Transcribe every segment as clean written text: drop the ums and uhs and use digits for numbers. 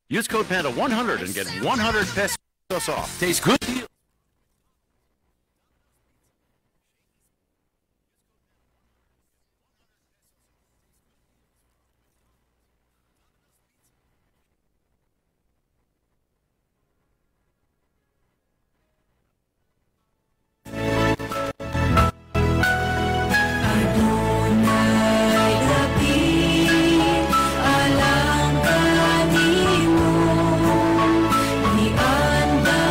Use code PANDA100 and get 100 pesos off. Tastes good deal. Adunay dapit alang kanimo, giandam.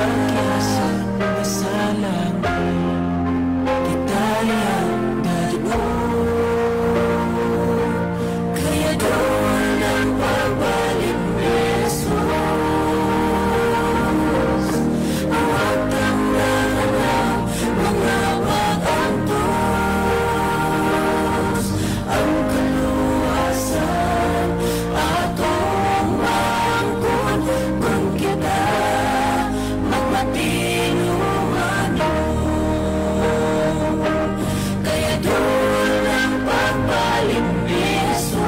Pagkiasa nga sa langit kita iyang dadalhon. Kaya doon ang pagbalik ni Jesus, Mawagtang na ang mga pag-antos, ang kaluwasan atong maangkon kung kita magmatinumanon. Kaya doon ang pagbalik ni Jesus,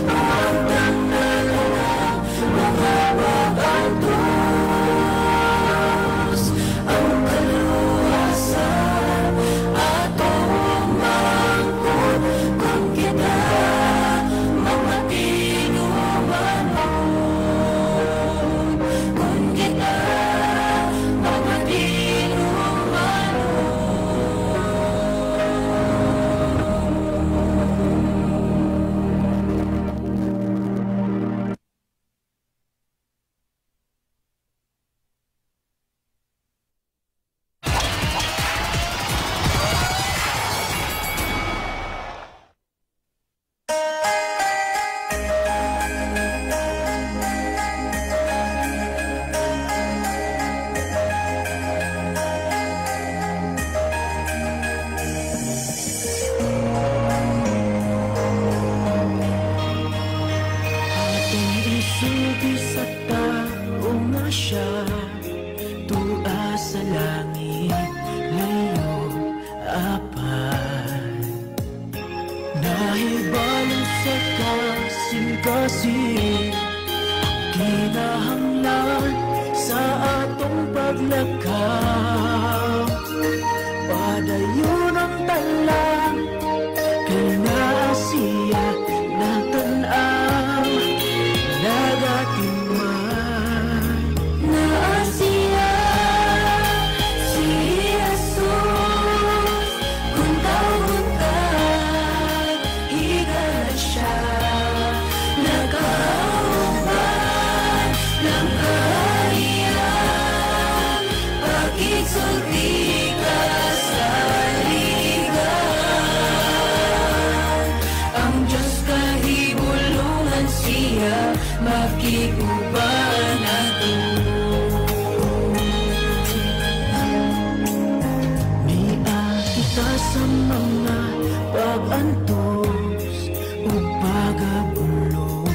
Mawagtang na ang mga pag-antos, ang kaluwasan atong maangkon kung kita magmatinumanon. Kung kita magmatinumanon. Atong isulti sa tao nga siya tua sa langit layo, apan nahibalo sa kasing-kasing kinahanglan sa atong paglakaw. Padayon ang talang kay naa siya nagtan-aw, nagatiman. Naa siya, si Jesus. Kung tawgon ka, higala siya. Nagauban ng kaharian, pakigsulti ka sa ligan. Ang Diyos kahibulungan siya, makig-uban nato. Niagi ta sa mga pag-antos ug pagabulo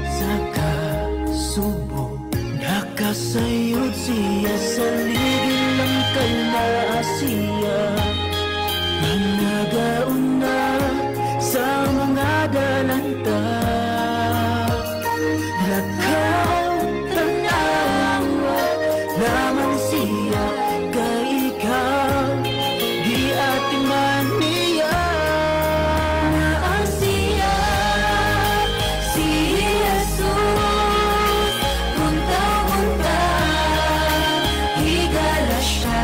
sa kasubo. Nakasayod siya sa ligid lang kay naa siya nga nagauna sa mga dalanta. Lakaw tanawa naman siya kay ikaw giatiman niya. Naa siya, si Jesus. Kung tawgon ka, higala siya.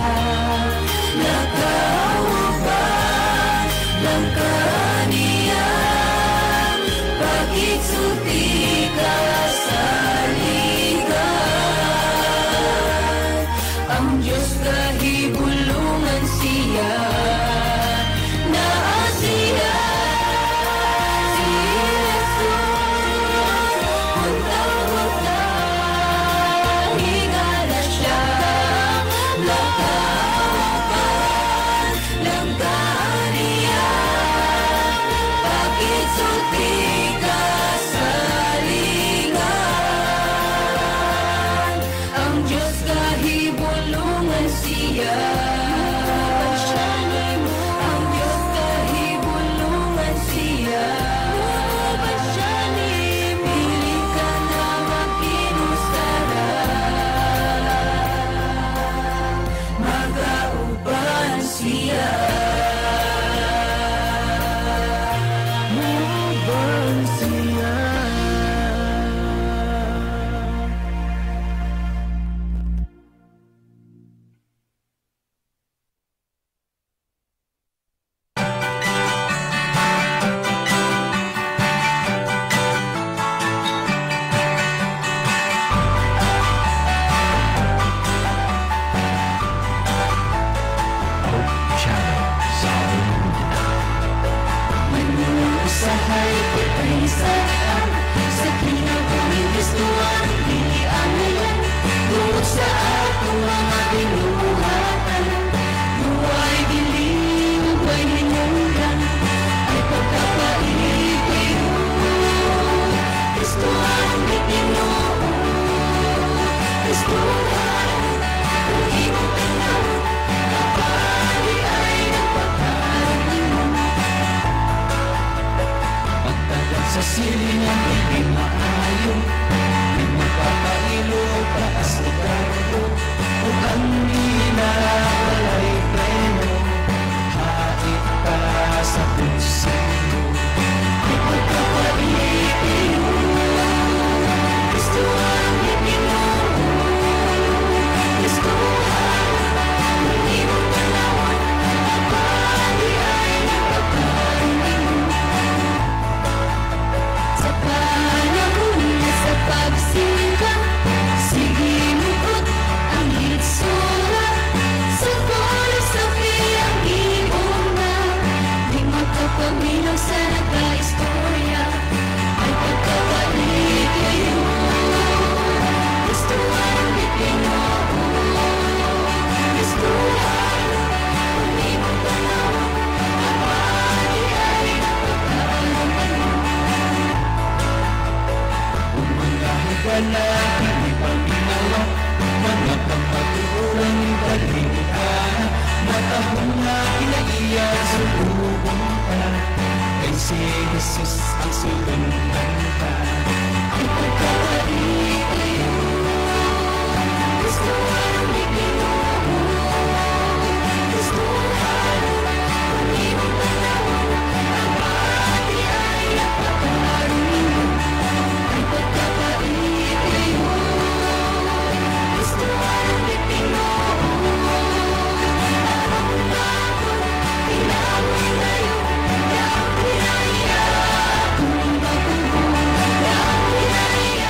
Wala di paminawa. Mga kamatuoran balita, matahong nga kinaiya, sulubong ta, kay si Jesus ang sulundan ta. Ay pagkapait kayo, Kristo ang Ginoo. Kristo ang imong tanawon, ang pati ay nagpakaroon ninyo. Ay pagkapait kayo, Kristo ang Ginoo. Ang bakon, tinawag kayo, ang kinaiya, kung bago, ang kinaiya.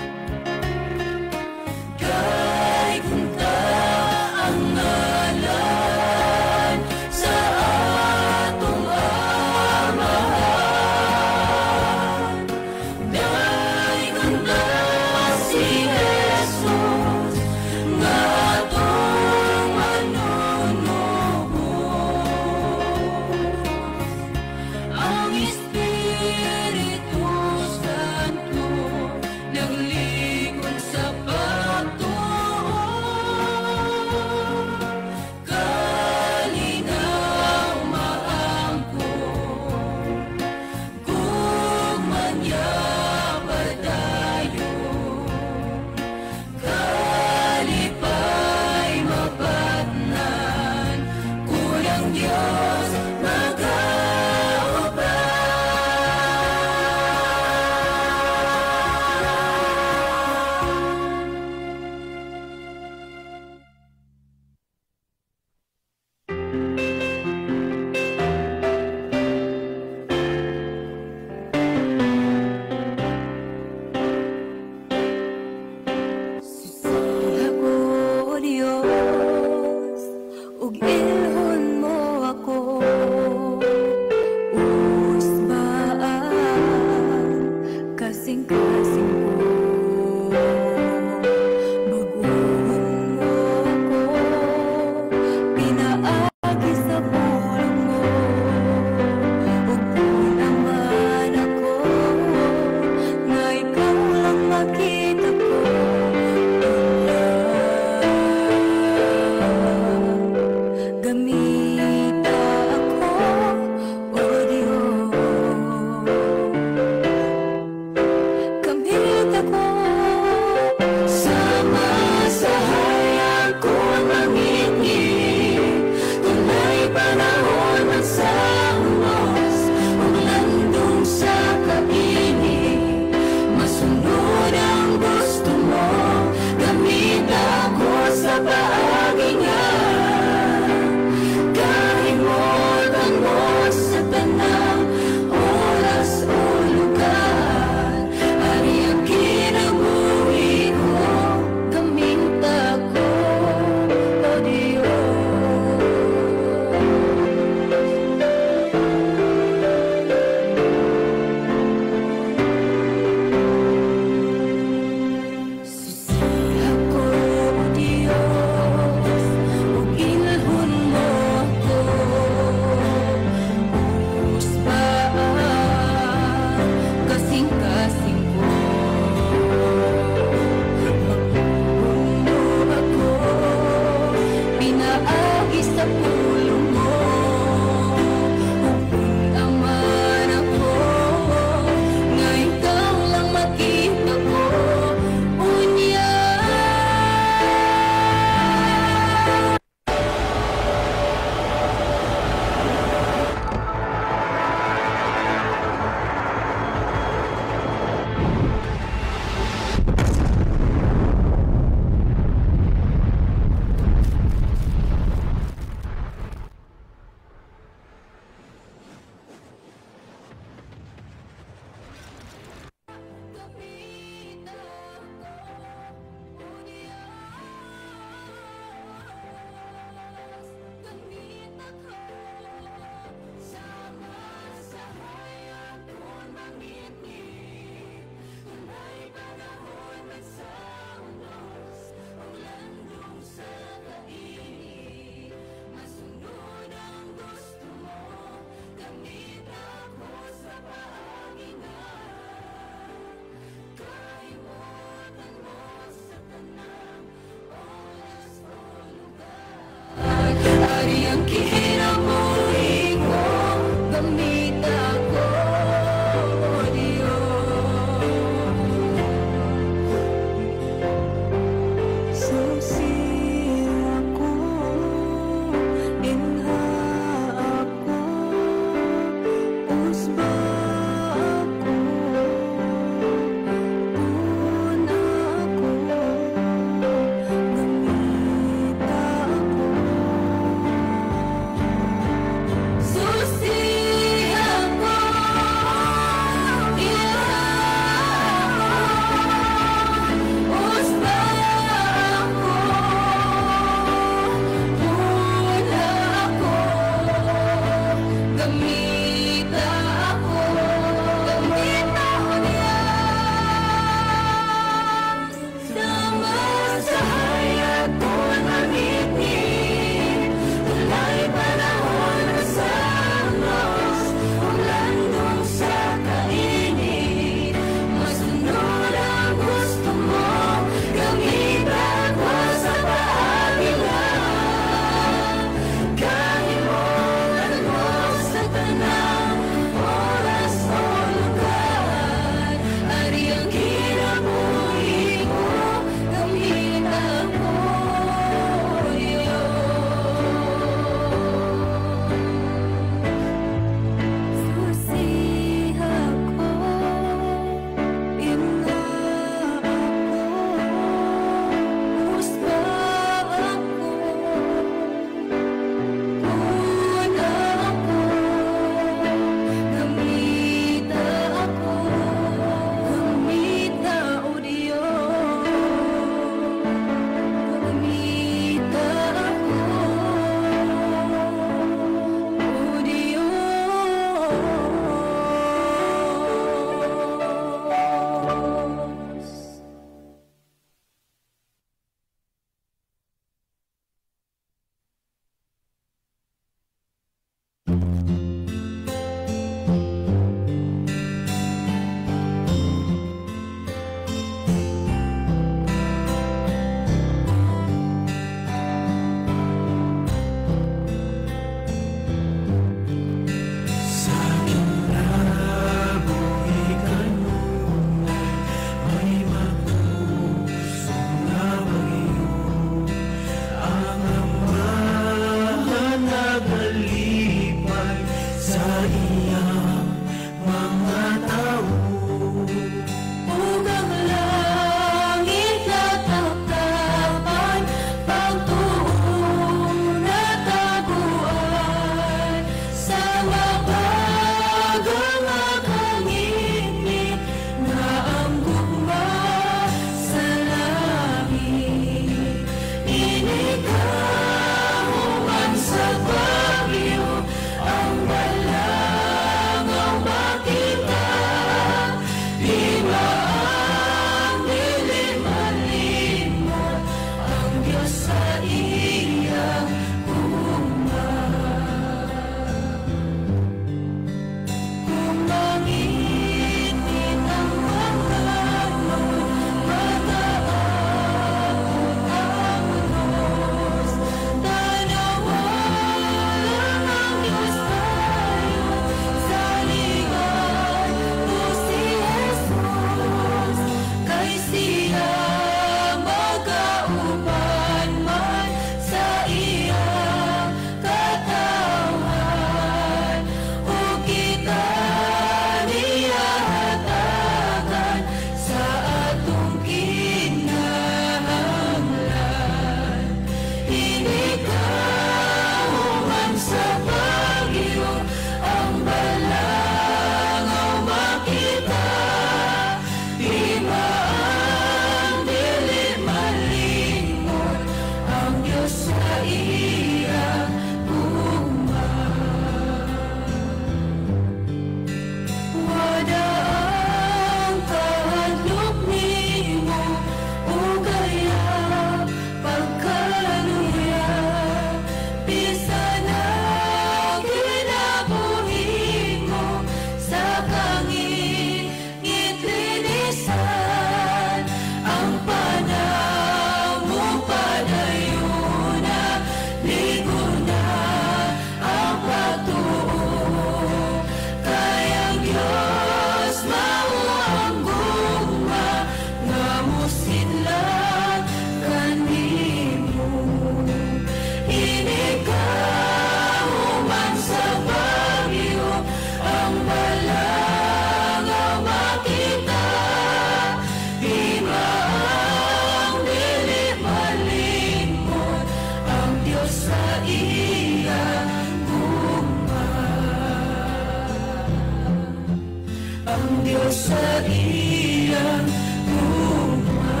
Diyos sa iyang gugma.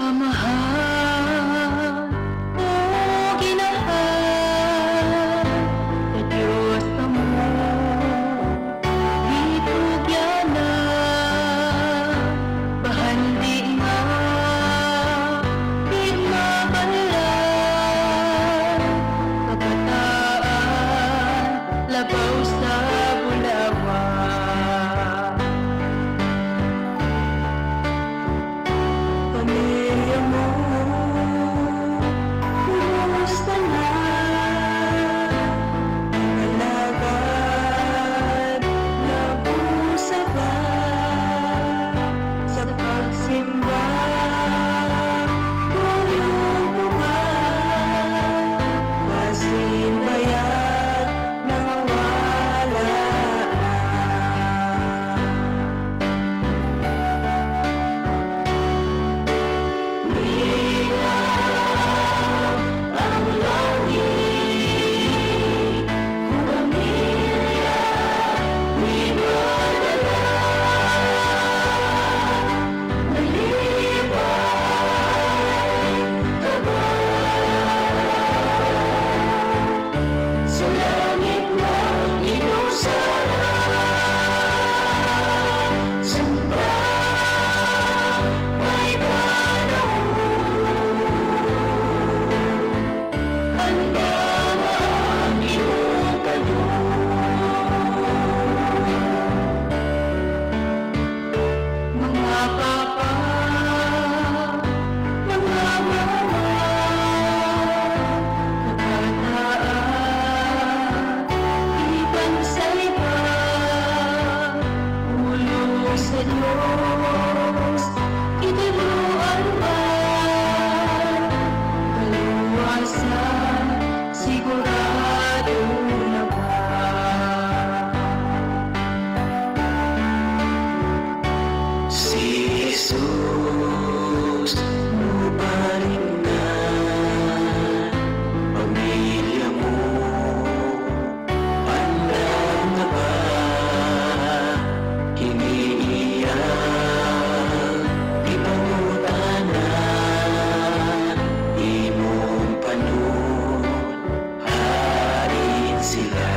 Amahan o ginahan, sa Diyos kamo gitugyanan, bahandi nga tigmabalan, kabataan labaw sa bulawan. Pamilya mo, kumusta na? Alagad, nabusa ba? Sa pagsimba, tulog ba? Basin bayat nawala na? Ang langit, kung pamilya minadala, nalipay ka ba? Sa langit na inusahan, samba may panahon. Handa na ang iyong tanong. Mga papa, mga mama, kabataan, ibang sa iba, pulong sa Diyos, itinuan ba? Kaluwasan, sigurado na ba? Si Jesus mobalik na, pamilya mo, andam na ba? Kini iyang gipangutana, imong panon, harin sila.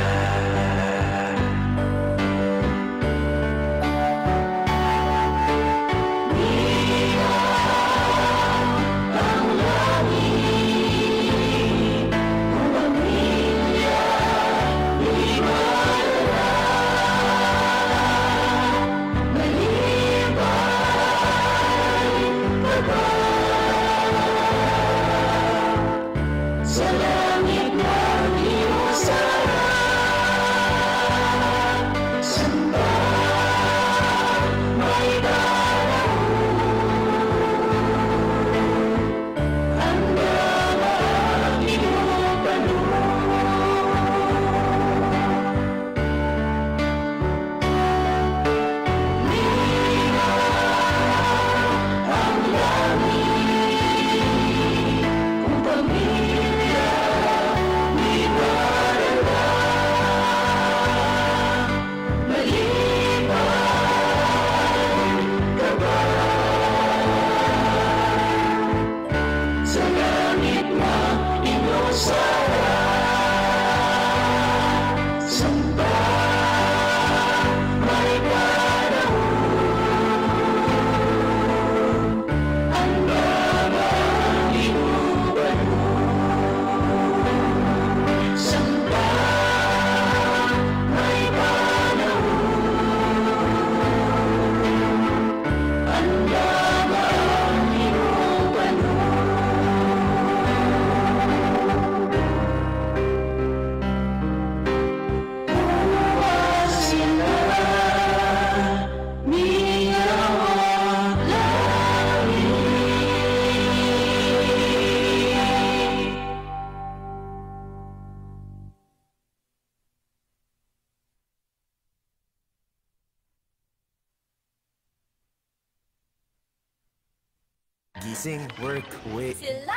Gising, work, wait. Silag!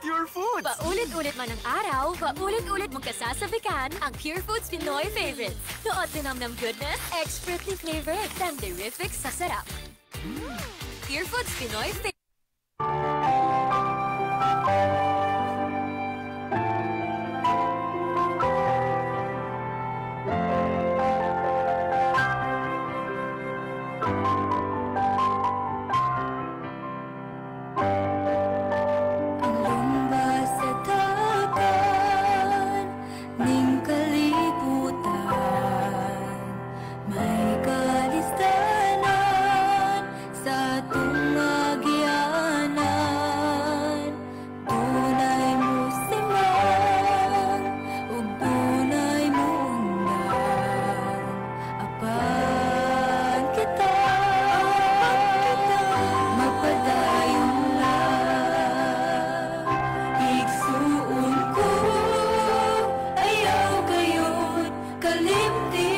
Purefoods! Paulit-ulit man ang araw, paulit-ulit mong kasasabikan ang Purefoods Pinoy Favorites. Tuot dinamnam goodness, expertly flavored, tenderific sa sarap. Purefoods Pinoy Favorites. Ang lumba sa dagan ning kalibutan, may kalistanan sa tungagyanan. Dunay mo simang ug dunay mo undang, apan kita magpadayon lang. Igsuon ko, ayaw gayud kalimti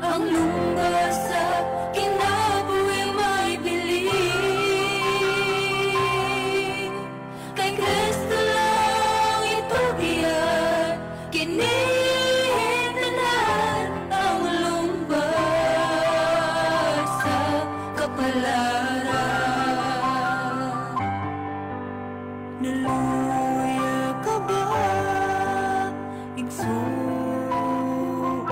ang lumba sa kinabuhi may bilin. Kay Kristo lang itugian, kini tanan, ang lumba sa kapalaran. Naluya ka ba, igsuon,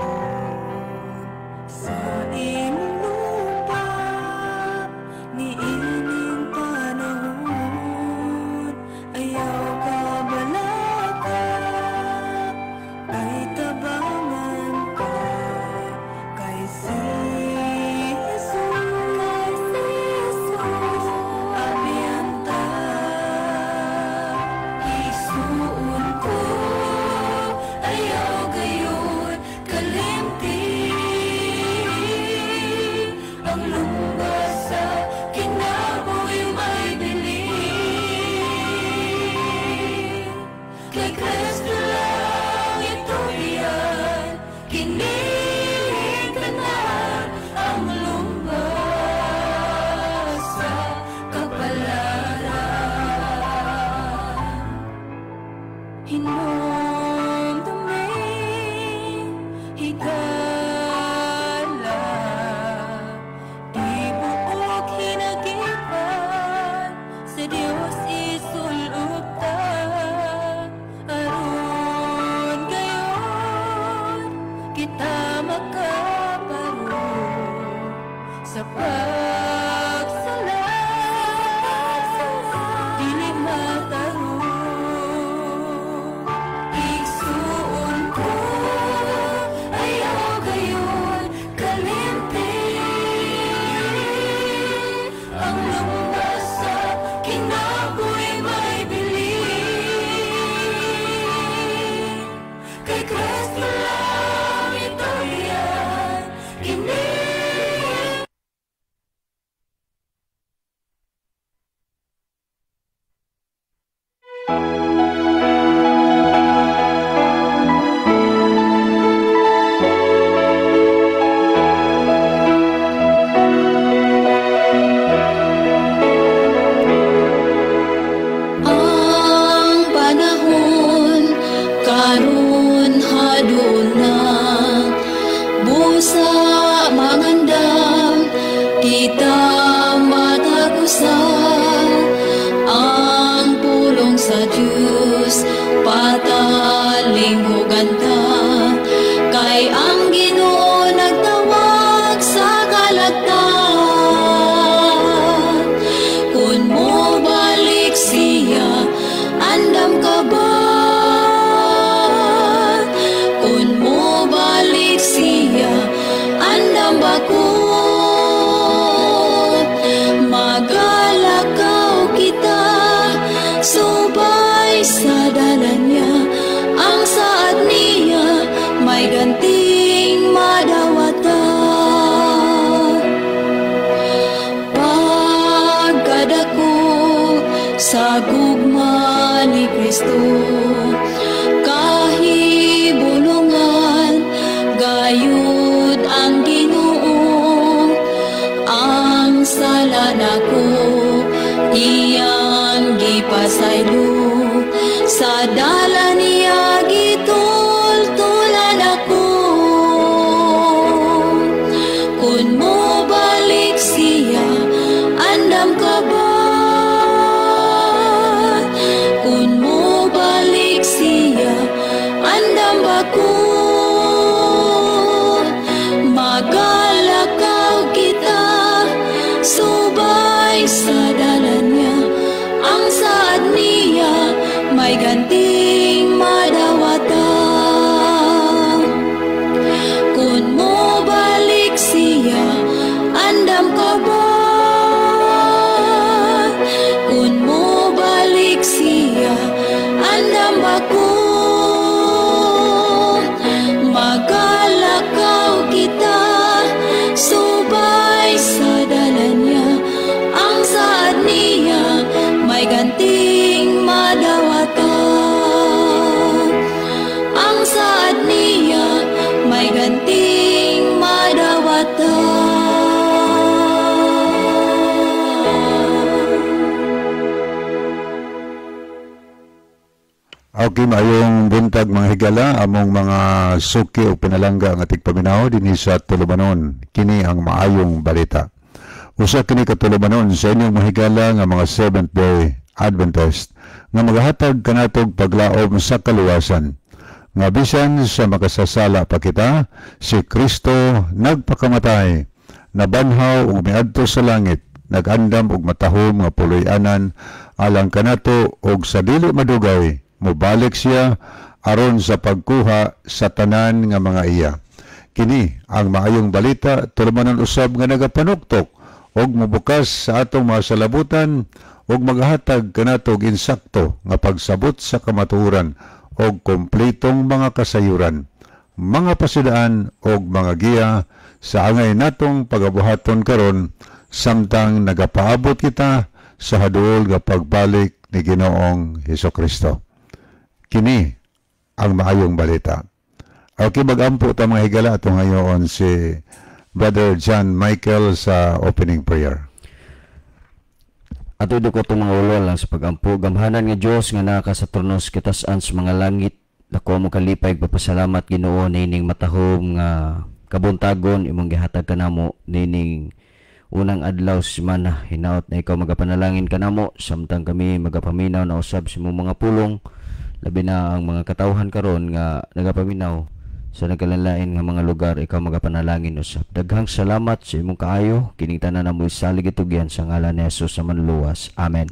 sa imong lupa niining panahon? Ayaw ka balaka, kay tabangan ka kay si Jesus. Kay si Jesus abiyanta. Igsuon ko, ayaw gayud kalimti ang lumba sa kinabuhi may bilin. Kay Kristo lang itugian, kini tanan, ang lumba sa kapalaran. Hinumdumi, higala, tibuok hinagipan sa Dios isulub ta, aron gayon kita makaparo sa pagsala, dili mataro. Igsuon ko, ayaw gayud kalimti ang lumba sa kinabuhi may bilin. Kay Kristo lang itugian, kini. Ang panahon karon hadol na, busa mangandam kita matagusa ang pulong sa Dios, patalinghugan ta kay ang Ginoo nagtawag sa kalagtan. Kun mo balik siya, andam ka ba? Kun mo balik siya, andam ba ko? Magalakaw kita subay sa dalan niya, ang saad niya may ganting madawatan. Pagkadako sa gugma ni Kristo, kahibulungan gayud ang Ginoo, ang sala na Iyang gipasaylo sa dalan niya, gitultulan ako. Kung mo balik siya, andam ka ba? Kung mo balik siya, andam ba ko? Magalakaw kita subay sa dalan niya. Ang saad niya may ganting madawatan. Kung mo balik siya, andam ka ba? Kung mo balik siya, andam ba ko? Magalakaw kita subay sa dalan niya. Ang saad niya may ganting madawatan. Ang saad niya may ganting madawatan. Okay, maayong buntag, mga higala, among mga suki o pinalangga nga tigpaminaw dinhi sa Tulumanon. Kini ang Maayong Balita. Usa kini ka tulumanon sa inyong mga higala nga mga Seventh Day Adventist nga magahatag kanatog paglaom sa kaluwasan. Nga bisan sa makasasala pa kita, si Kristo nagpakamatay, nabanhaw ug miadto sa langit, nag-andam og matahom nga puloy-anan alang kanato, og sa dili madugay mobalik siya aron sa pagkuha sa tanan nga mga iya. Kini ang Maayong Balita, tulumanon usab nga nagapanuktok og mobukas sa atong mga salabutan ug maghatag kanatog insakto nga pagsabot sa kamatuoran og kompletong mga kasayuran, mga pasidaan og mga giya sa angay natong pagabuhaton karon samtang nagapaabot kita sa haduol nga pagbalik ni Ginoong Hesukristo. Kini ang Maayong Balita. Okay, magampo ta, mga higala, atong ngayon si Brother John Michael sa opening prayer. Ato ko itong mga ulo lang sa pagampo. Gamhanan nga Diyos nga naa ka sa trono sa kitasan sa mga langit. Dako mo kalipay, papasalamat, Ginoo, nining matahom nga kabuntagon imong gihatag kanamo nining unang adlaw sa semana. Hinaot na ikaw magapanalangin kanamo samtang kami magapaminaw na usab sa imong mga pulong, labi na ang mga katawhan karon nga nagapaminaw sa nagkalanlain nga mga lugar. Ikaw magapanalangin usab. Daghang salamat sa imong kaayo. Kining tanan namo isalig itugyan sa ngalan ni Jesus sa Manluluwas. Amen.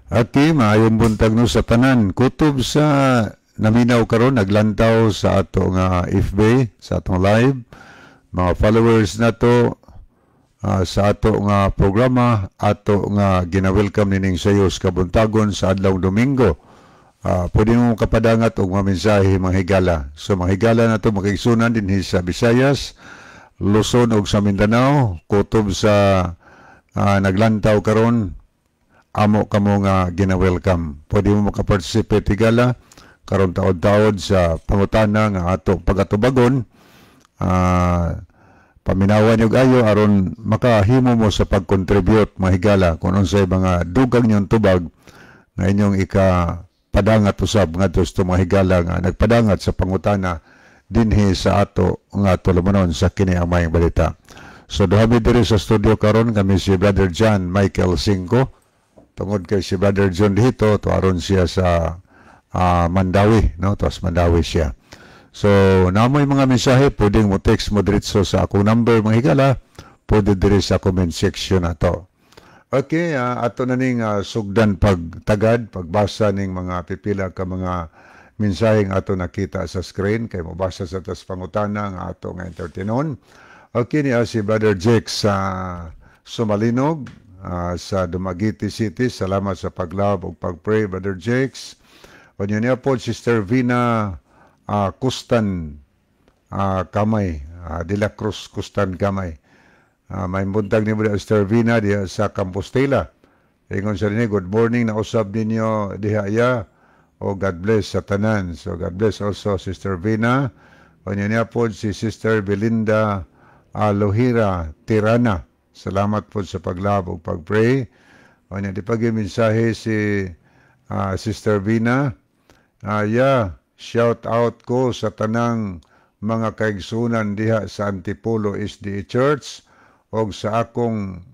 Okay, maayong buntag no sa tanan. Kutob sa naminaw karon, naglantaw sa ato nga FB, sa atong live, mga followers nato sa ato nga programa, ato nga gina-welcome nining sayos kabuntagon sa adlaw Domingo. Pwede mo kapadangat og mga mensahe, mga higala. So mga higala nato, makigsunan dinhi sa Visayas, Luzon ug sa Mindanao, kutob sa naglantaw karon, amo kamo nga gina-welcome. Pwede mo makaparticipate, higala, karon taod-taod sa pangutana nga ato pagatubagon. Paminawan yung ayo aron makahimo mo sa pag-contribute, mga higala, kung unsay mga dugang niyong tubag nga inyong ika padangat usab ngadto sa mga higala nga nagpadangat sa pangutana dinhi sa ato nga tulumanon sa Kini ang Maayong Balita. So duha mi diri sa studio karon, kami si Brother John Michael Cinco, tungod kay si Brother John dito to aron siya sa Mandawi, no? Tos Mandawi siya. So namoy mga mensahe, pwedeng mo text mo diretso sa akong number, mga higala, pwede diri sa comment section nato. Okay, ato na ning sugdan pagtagad, pagbasa ning mga pipila ka mga mensaheng ato nakita sa screen kay mobasa sa tas pangutana nga ato nga entertainon. Okay, niya si Brother Jake sa Sumalinog sa Dumaguete City. Salamat sa pag-love ug pag-pray, Brother Jakes. Unya niya po Sister Vina Kustan Kamay, De La Cruz Kustan Kamay. May buntag ni Sister Vina diha sa Compostela. Ingon sa rin, "Good morning na usab ninyo diha ya. O God bless sa tanan." So God bless also, Sister Vina. Unya niya po si Sister Belinda Lohira Tirana. Salamat po sa pag-love ug pag-pray. O niya, di pag mensahe si Sister Vina. Yeah, shout out ko sa tanang mga kaigsunan diha sa Antipolo SDA Church og sa akong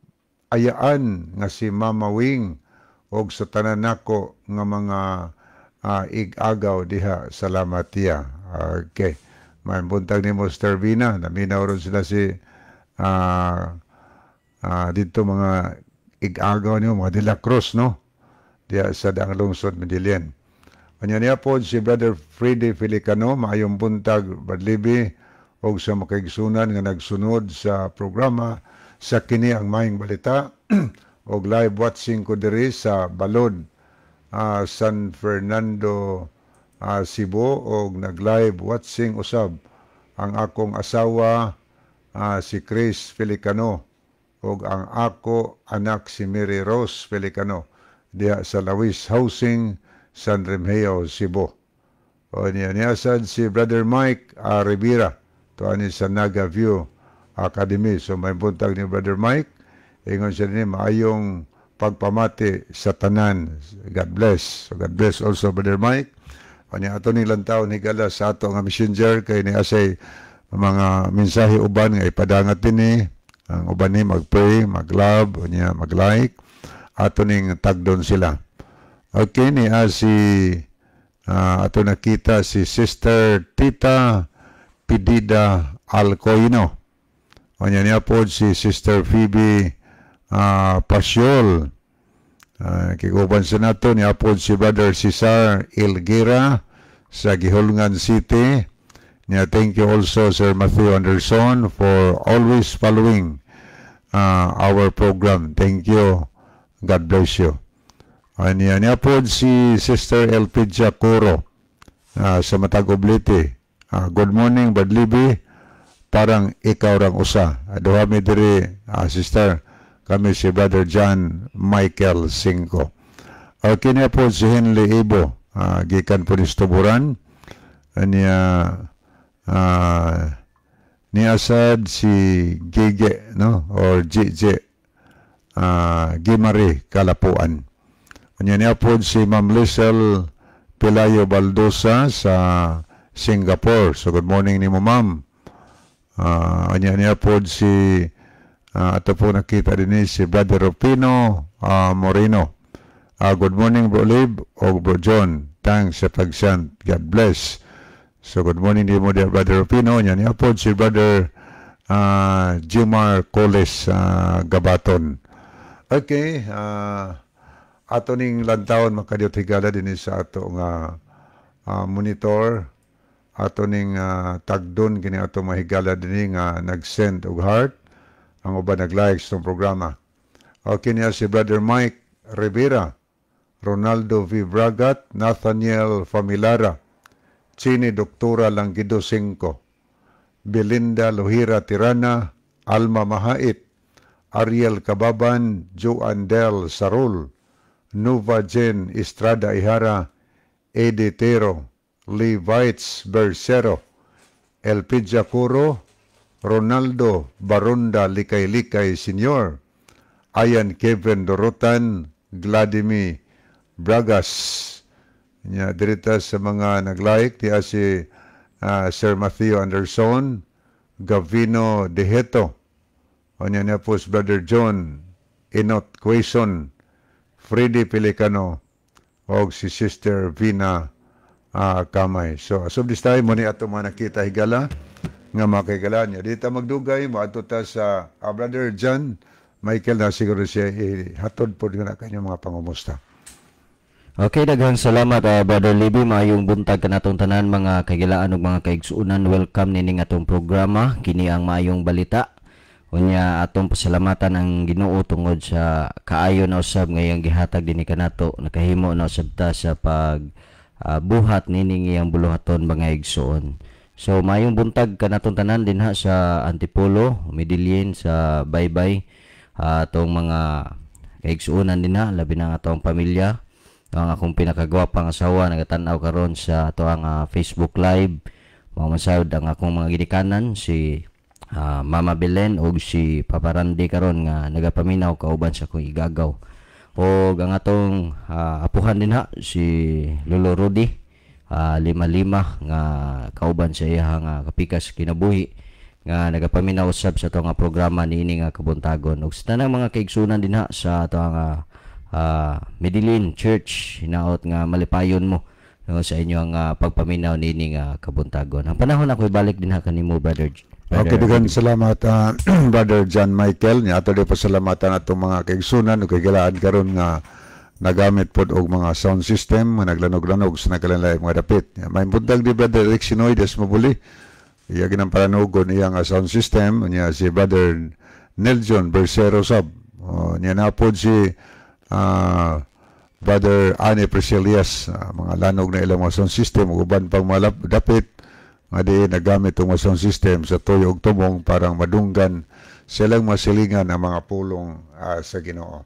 ayaan nga si Mama Wing og sa tanan nako nga mga ig-agaw diha. Salamat tiya. Okay. May buntag ni Sister Vina. Naminaw ron sila si dito mga ig-agaw niyo, mga De La Cruz, no? Diha sa Daang Lungsod, Medellin. Kanya niya po si Brother Freddy Felicano, maayong buntag, Brad Libby, og sa makaigsunan nga nagsunod sa programa sa Kini ang Maayong Balita og live watching ko diri sa Balod, San Fernando, Cebu, og nag-live watching usab ang akong asawa, si Chris Felicano, og ang ako anak si Mary Rose Felicano diha sa Lawis Housing, San Remigio, Cebu. O niya niya sad si Brother Mike Rivera to ani sa Naga View Academy. So may buntag ni Brother Mike. Ingon siya ni maayong pagpamati sa tanan. God bless. So God bless also, Brother Mike. O niya ato ni lantaw ni gala sa ato nga messenger kay ni asay mga mensahe uban nga ipadangat dinhi. Ang uban ni mag-pray, mag-love, o niya mag-like. Ato ning tagdon sila. Okay, ni si ato nakita si Sister Tita Pidida Alcoino. O niya niya po si Sister Phoebe Pasiol. Kiguban sa nato niya po si Brother Cesar Ilgira sa Guihulngan City. Niya, thank you also, Sir Matthew Anderson, for always following our program. Thank you. God bless you. Niya niya po si Sister Elpidia Coro sa Matagob, Leyte. Good morning, Brad Libby. Parang ikaw rang usa. Duha mi diri, sister. Kami si Brother John Michael Cinco. Okay niya po si Henley Ibo. Gikan po ni Tuburan. Niya niya sad si Gige, no? Or GJ Gimari Kalapuan. Anya niya po si Ma'am Lisel Pelayo Baldosa sa Singapore. So good morning nimo, ma'am. Anya niya po si ato po nakita din ni si Brother Rufino Moreno. Good morning, Bro Lib o Bro John. Thanks sa pag-send. God bless. So good morning din mo, dear Brother Rufino. Anya niya po si Brother Jimar Coles Gabaton. Okay, ato ning lantawon makadiyot higala dinhi sa ato nga monitor, ato ning tagdon kini ato mahigala dinhi nga nag-send og heart, ang uban nag-like sa programa. Okay niya si Brother Mike Rivera, Ronaldo V. Bragat, Nathaniel Familara, Chini Doktora Langgido Cinco, Belinda Lohira Tirana, Alma Mahait, Ariel Kababan, Joan Del Sarul, Nova Jen Estrada Ihara, Eddie Tero, Lee Weitz Bercero, Elpidia Curo, Ronaldo Barunda Likay-Likay Sr., Ayan Kevin Dorotan, Vladimir Bragas. Nya dirita sa mga nag-like diya si Sir Matthew Anderson, Gavino Deheto. O niya niya po si Brother John Inot Quezon, Freddy Pelicano, og si Sister Vina Kamay. So, as of this time, mo ni ato mga nakita higala, nga mga kahigala niya. Dito magdugay, moadto ta sa Brother John Michael na siguro siya ihatod po din na kanyang mga pangumusta. Okay, daghang salamat, Brother Libby. Maayong buntag kanatong tanan mga kagilaan ug mga kaigsuonan. Welcome nining atong programa Kini ang Maayong Balita. Unya atong pasalamatan ang Ginoo tungod sa kaayo na usab nga iyang gihatag dinhi kanato. Nakahimo na usab ta sa pag buhat nining iyang buluhaton, mga igsuon. So maayong buntag kanatong tanan dinha sa Antipolo, Medellin, sa Baybay, atong mga kaigsuonan dinha, labi na ang atong pamilya. Ang akong pinakagwapang asawa nagatan-aw karon sa atoang Facebook Live. Mao man sad ang akong mga ginikanan, si Mama Belen ug si Papa Randy karon nga nagapaminaw kauban sa akong igagaw. Og ang atong apuhan dinha si Lolo Rudy, lima-lima nga kauban sa iya nga kapikas kinabuhi nga nagapaminaw usab sa ato nga programa niini nga kabuntagon, ug sa tanang mga kaigsunan dinha sa ato nga Medellin Church, hinaot nga malipayon mo, no, sa inyong pagpaminaw niini nga kabuntagon. Ang panahon ako ibalik dinha kanimo, brother. Okay, daghan salamat, Brother John Michael. Nya ato di pasalamatan atong mga kaigsunan ug kahigalaan karon nga nagamit pod og mga sound system nga naglanog-lanog sa nagkalainlaing mga dapit. Nya, may buntag di Brother Eric Sinoy des Mabuli. Iya ginampalanugon iya nga sound system nya si Brother Neljon Bersero sab. O, nya napod si Brother Anne Priscillas, mga lanog na ilang mga sound system ug uban pang mga dapit nga di nagamit ang mga sound system sa tuyo ug tumong parang madunggan silang masilingan ang mga pulong sa Ginoo.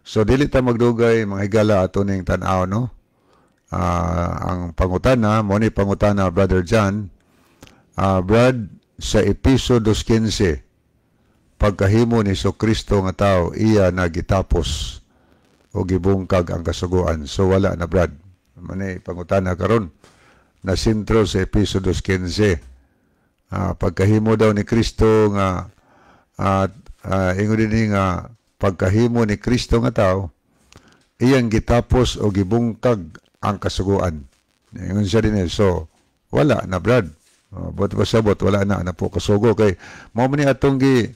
So dili ta magdugay, mga higala, ato ning tan-aw, no. Ang pangutana mo ni pangutana, Brother John, Brad, sa Episo 2:15, pagkahimo ni Kristo nga tao, iya na gitapos o gibungkag ang kasuguan. So wala na, Brad? Mani pangutana karon na sentro sa Episo 2:15. Pagkahimo daw ni Kristo nga at ingon din nga pagkahimo ni Kristo nga tao, iyang gitapos o gibungkag ang kasuguan. Ingon siya din eh. So wala na, Brad? Buot pasabot, wala na na po kasugo kay mao man ni atong gi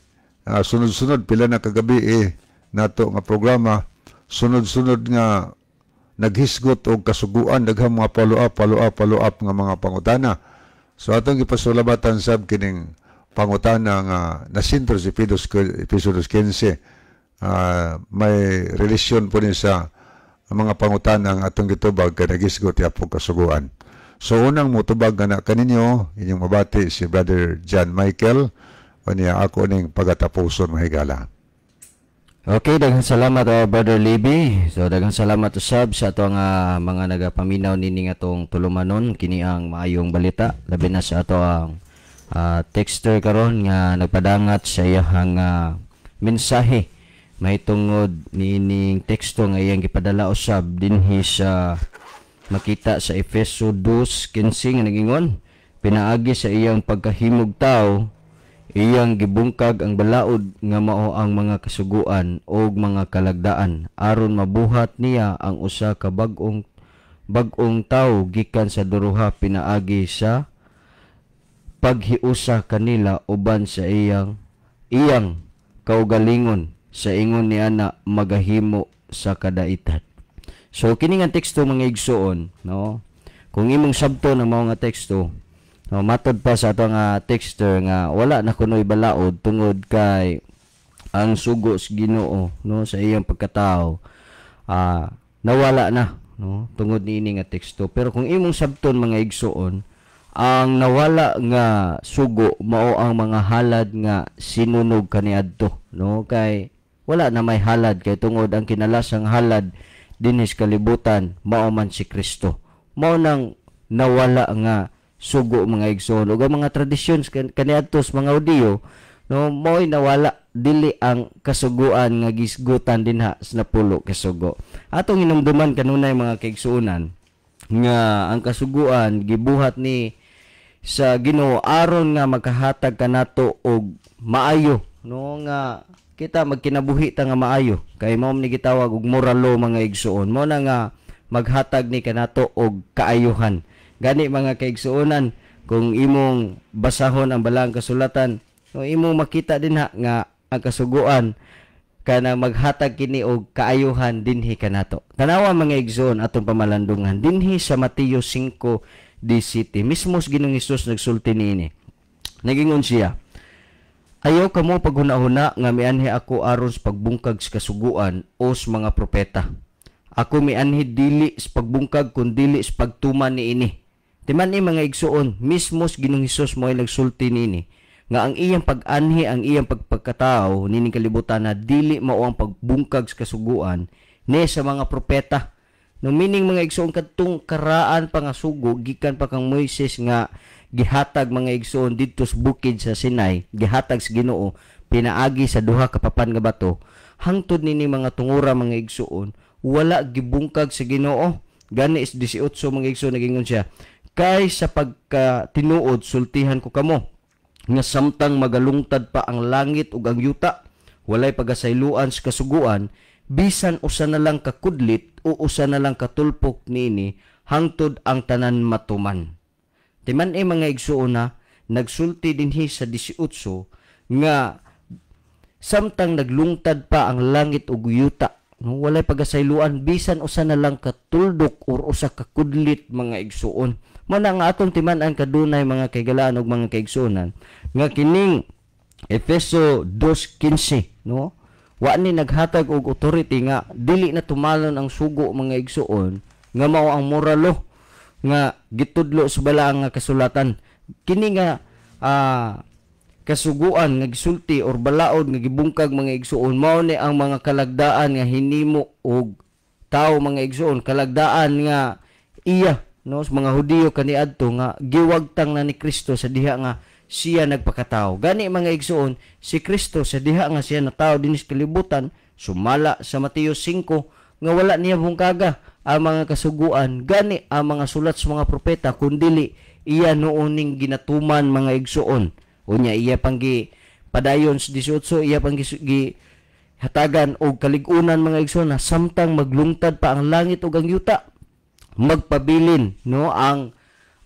sunod-sunod pila na kagabi eh nato nga programa, sunod-sunod nga naghisgot og kasuguan, daghang mga follow up, follow up, follow up nga mga pangutana. So atong gipasulabatan sab kining pangutana nga nasintro si Episo 2:15. May relasyon po ni sa mga pangutana nga atong gitubag kay naghisgot yapong kasuguan. So unang motubag nga na kaninyo, inyong mabati si Brother John Michael, o niya ako ning pagatapuson, mga higala. Okay, daghang salamat, Brother Libby. So daghang salamat usab sa ato nga mga nagapaminaw nining atong tulumanon kini ang maayong balita, labi na sa ato ang texter karon nga nagpadangat sa iyang mensahe mahitungod niining teksto nga iyang gipadala usab dinhi sa makita sa Efeso 2:15 nga nagingon, pinaagi sa iyang pagkahimog tawo, iyang gibungkag ang balaod nga mao ang mga kasuguan og mga kalagdaan aron mabuhat niya ang usa ka bag-ong tawo gikan sa duruha pinaagi sa paghiusa kanila uban sa iyang iyang kaugalingon sa ingon niana magahimo sa kadaitan. So kini nga teksto, mga igsuon, no, kung imong sabto na mao nga teksto, no, matod pa sa ato nga texter nga wala na kunoy balaod tungod kay ang sugo sa Ginoo, no, sa iyang pagkatao nawala na, no, tungod niini nga teksto. Pero kung imong sabton, mga igsuon, ang nawala nga sugo mao ang mga halad nga sinunog kaniadto, no, kay wala na may halad kay tungod ang kinalasang halad dinhi sa kalibutan mao man si Kristo. Mao nang nawala nga sugo, mga igsoon, ug ang mga tradisyon kaniadto sa mga Hudiyo, no, mao'y nawala, dili ang kasuguan nga gisgutan dinha sa napulo ka sugo. Atong hinumduman kanunay, mga kaigsuonan, nga ang kasuguan gibuhat ni sa Ginoo aron nga makahatag kanato og maayo, no, nga kita magkinabuhi ta nga maayo kay mao ni gitawag og moral law, mga igsuon. Mao na nga maghatag ni kanato og kaayuhan. Gani, mga kaigsuonan, kung imong basahon ang balaang kasulatan, no, imong makita dinha nga ang kasuguan kana maghatag kini og kaayuhan dinhi kanato. Tanawa, mga igsoon, atong pamalandungan dinhi sa Mateo 5:17. Mismo sa Ginoong Hesus nagsulti niini. Nagingon siya, "Ayaw kamo paghuna-huna nga mianhi ako aron sa pagbungkag sa kasuguan o sa mga propeta. Ako mianhi dili sa pagbungkag kun dili sa pagtuman niini." Timan ni, mga igsuon, mismo sa Ginoong Hesus mo ay nagsulti niini nga ang iyang pag-anhi, ang iyang pagpagkatao nining kalibutan na dili mao ang pagbungkag sa kasuguan ni sa mga propeta. No, meaning, mga igsuon, kadtong karaan pa nga sugo gikan pa kang Moises nga gihatag, mga igsuon, didto sa bukid sa Sinai, gihatag sa Ginoo pinaagi sa duha ka papan nga bato. Hangtod nini mga tungura, mga igsuon, wala gibungkag sa Ginoo. Gani is 18, mga igsuon, nagingon siya, kay sa pagkatinuod sultihan ko kamo nga samtang magalungtad pa ang langit ug ang yuta, walay pagasayloan sa kasuguan, bisan usa na lang kakudlit o usa na lang katulpok niini, hangtod ang tanan matuman. Timan e mga igsuon na nagsulti dinhi sa 18 nga samtang naglungtad pa ang langit ug yuta, no, walay pagasayloan bisan usa na lang katuldok or usa ka kudlit, mga igsuon. Mao na nga atong timan-an kadunay mga kaigalaan ug mga kaigsuonan nga kining Efeso 2:15, no, wa ni naghatag og authority nga dili na tumalon ang sugo, mga igsuon, nga mao ang moral law nga gitudlo sa balaang nga kasulatan. Kini nga kasuguan nga gisulti or balaod nga gibungkag, mga igsuon, mao ni ang mga kalagdaan nga hinimo og tawo, mga igsuon, kalagdaan nga iya, no, sa mga Hudiyo kaniadto nga giwagtang na ni Kristo sa diha nga siya nagpakatao. Gani mga igsuon, si Kristo sa diha nga siya natawo dinhi sa kalibutan, sumala sa Mateo 5 nga wala niya bungkaga ang mga kasuguan, gani ang mga sulat sa mga propeta, kundili iya nooning ginatuman, mga igsuon. Unya iya pang gi padayon sa 18, iya pang gi hatagan og kalig-unan, mga igsuon, na samtang maglungtad pa ang langit ug ang yuta, magpabilin, no, ang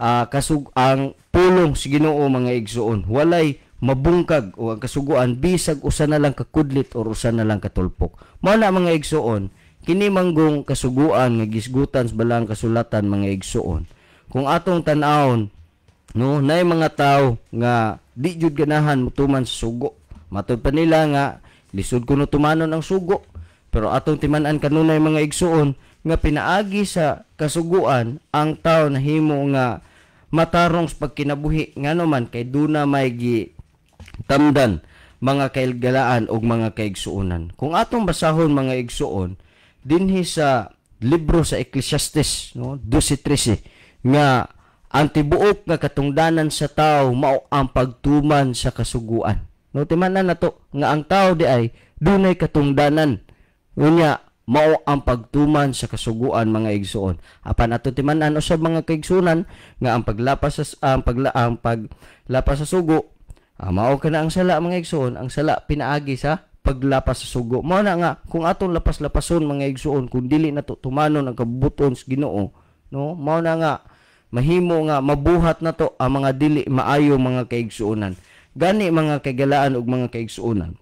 ang pulong sa Ginoo, mga igsuon. Walay mabungkag o ang kasuguan bisag usa na lang kakudlit or usa na lang katulpok. Mao na mga igsuon, kini manggong kasuguan nga gisgutan sa balaang kasulatan, mga igsuon. Kung atong tan-awon, no, naay mga tawo nga di jud ganahan motuman sa sugo. Matud pa nila nga lisod kuno tumanon ang sugo. Pero atong timan-an kanunay, mga igsuon, nga pinaagi sa kasuguan ang tao nahimo nga matarong sa pagkinabuhi, ngano man kay duna may gi tamdan, mga kailgalaan og mga kaigsuonan. Kung atong basahon, mga igsuon, dinhi sa libro sa Ecclesiastes, no, 12:13, nga ang tibuok nga katungdanan sa tao mao ang pagtuman sa kasuguan. No, timan-an nato nga ang tao di ay dunay katungdanan. Unya mao ang pagtuman sa kasuguan, mga igsuon. Apan ato timan-an usab, mga kaigsuonan, nga ang paglapas sa sugo, mao kana ang sala, mga igsuon, ang sala pinaagi sa paglapas sa sugo. Mao na nga kung atong lapas-lapason, mga igsuon, kung dili nato tumanon ang kabubut-on sa Ginoo, no, mao na nga mahimo nga mabuhat nato ang mga dili maayo, mga kaigsuonan. Gani mga kaigalaan ug mga kaigsuonan,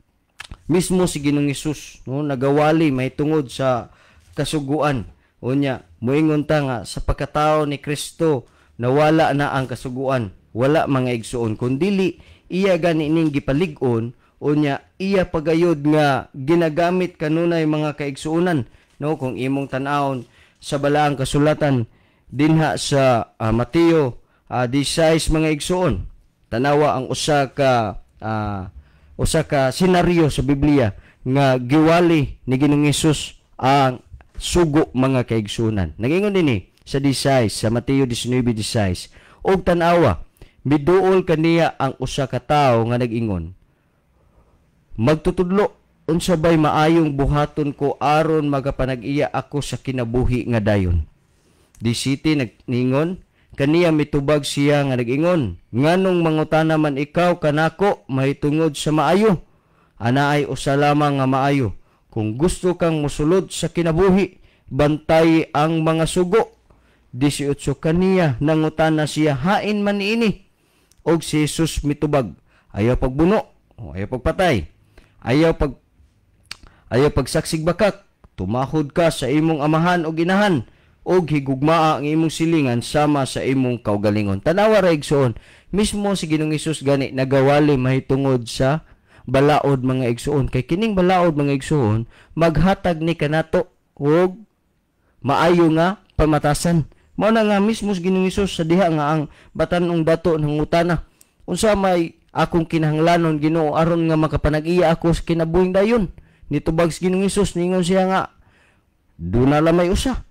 mismo si Ginoong Hesus, no, nagawali mahitungod sa kasuguan. Unya moingon ta nga sa pagkatao ni Kristo nawala na ang kasuguan. Wala, mga igsuon, kundili iya gani ning gipalig-on, unya iya pagayod nga ginagamit kanunay, mga kaigsuonan, no. Kung imong tan-awon sa balaang kasulatan dinha sa Mateo 16, mga igsuon, tanawa ang usa ka senaryo sa Biblia nga giwali ni Ginoong Hesus ang sugo, mga kaigsuonan. Nagingon dinhi sa 16, sa Mateo 19:16, "Og tan-awa, miduol kaniya ang usa ka tawo nga nag-ingon, 'Magtutudlo, unsa bay maayong buhaton ko aron magapanag-iya ako sa kinabuhi nga dayon?' 17, nagningon kaniya, mitubag siya nga nag-ingon, 'Nganong mangutana man ikaw kanako mahitungod sa maayo? Anaay usa lamang nga maayo. Kung gusto kang mosulod sa kinabuhi, bantay ang mga sugo.' 18, kaniya nangutana siya, 'Hain man niini?' Og si Jesus mitubag, 'Ayaw pagbuno, o ayaw pagpatay, ayaw pagsaksig bakak, tumahod ka sa imong amahan o ginahan, og higugmaa ang imong silingan sama sa imong kaugalingon.'" Tanawa ra, igsuon, mismo si Ginoong Hesus gani nagawali mahitungod sa balaod, mga igsuon, kay kining balaod, mga igsuon, maghatag ni kanato og maayo nga pamatasan. Mao na nga mismo si Ginoong Hesus, sa diha nga ang batan-ong dato nangutana, "Unsa may akong kinahanglanon, Ginoo, aron nga makapanag-iya ako sa kinabuhing dayon?" Nitubag si Ginoong Hesus, ningon siya nga duna lamay usa: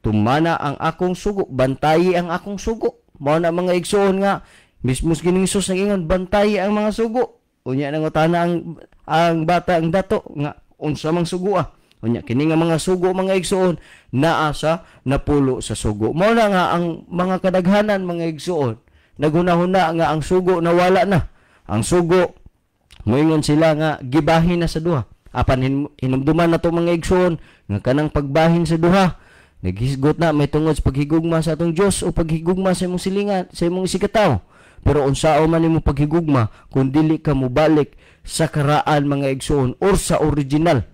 "Tumana ang akong sugo, bantayi ang akong sugo." Mao na mga igsuon nga mismo si Ginoong Hesus nag-ingon, "Bantayi ang mga sugo." Unya nangutana ang bata, ang dato nga Unsa mang sugo? Unya kini nga mga sugo, mga igsuon, naa sa napulo sa sugo. Mao na nga ang mga kadaghanan, mga igsuon, naghunahuna nga ang sugo nawala na. Ang sugo, moingon sila nga gibahin na sa duha. Apan hinumduman na to, mga igsuon, nga kanang pagbahin sa duha naghisgot na may tungod sa paghigugma sa atong Dios o paghigugma sa imong silingan, sa imong isigkatawo. Pero unsao man imong paghigugma kung dili ka mobalik sa karaan, mga igsuon, or sa original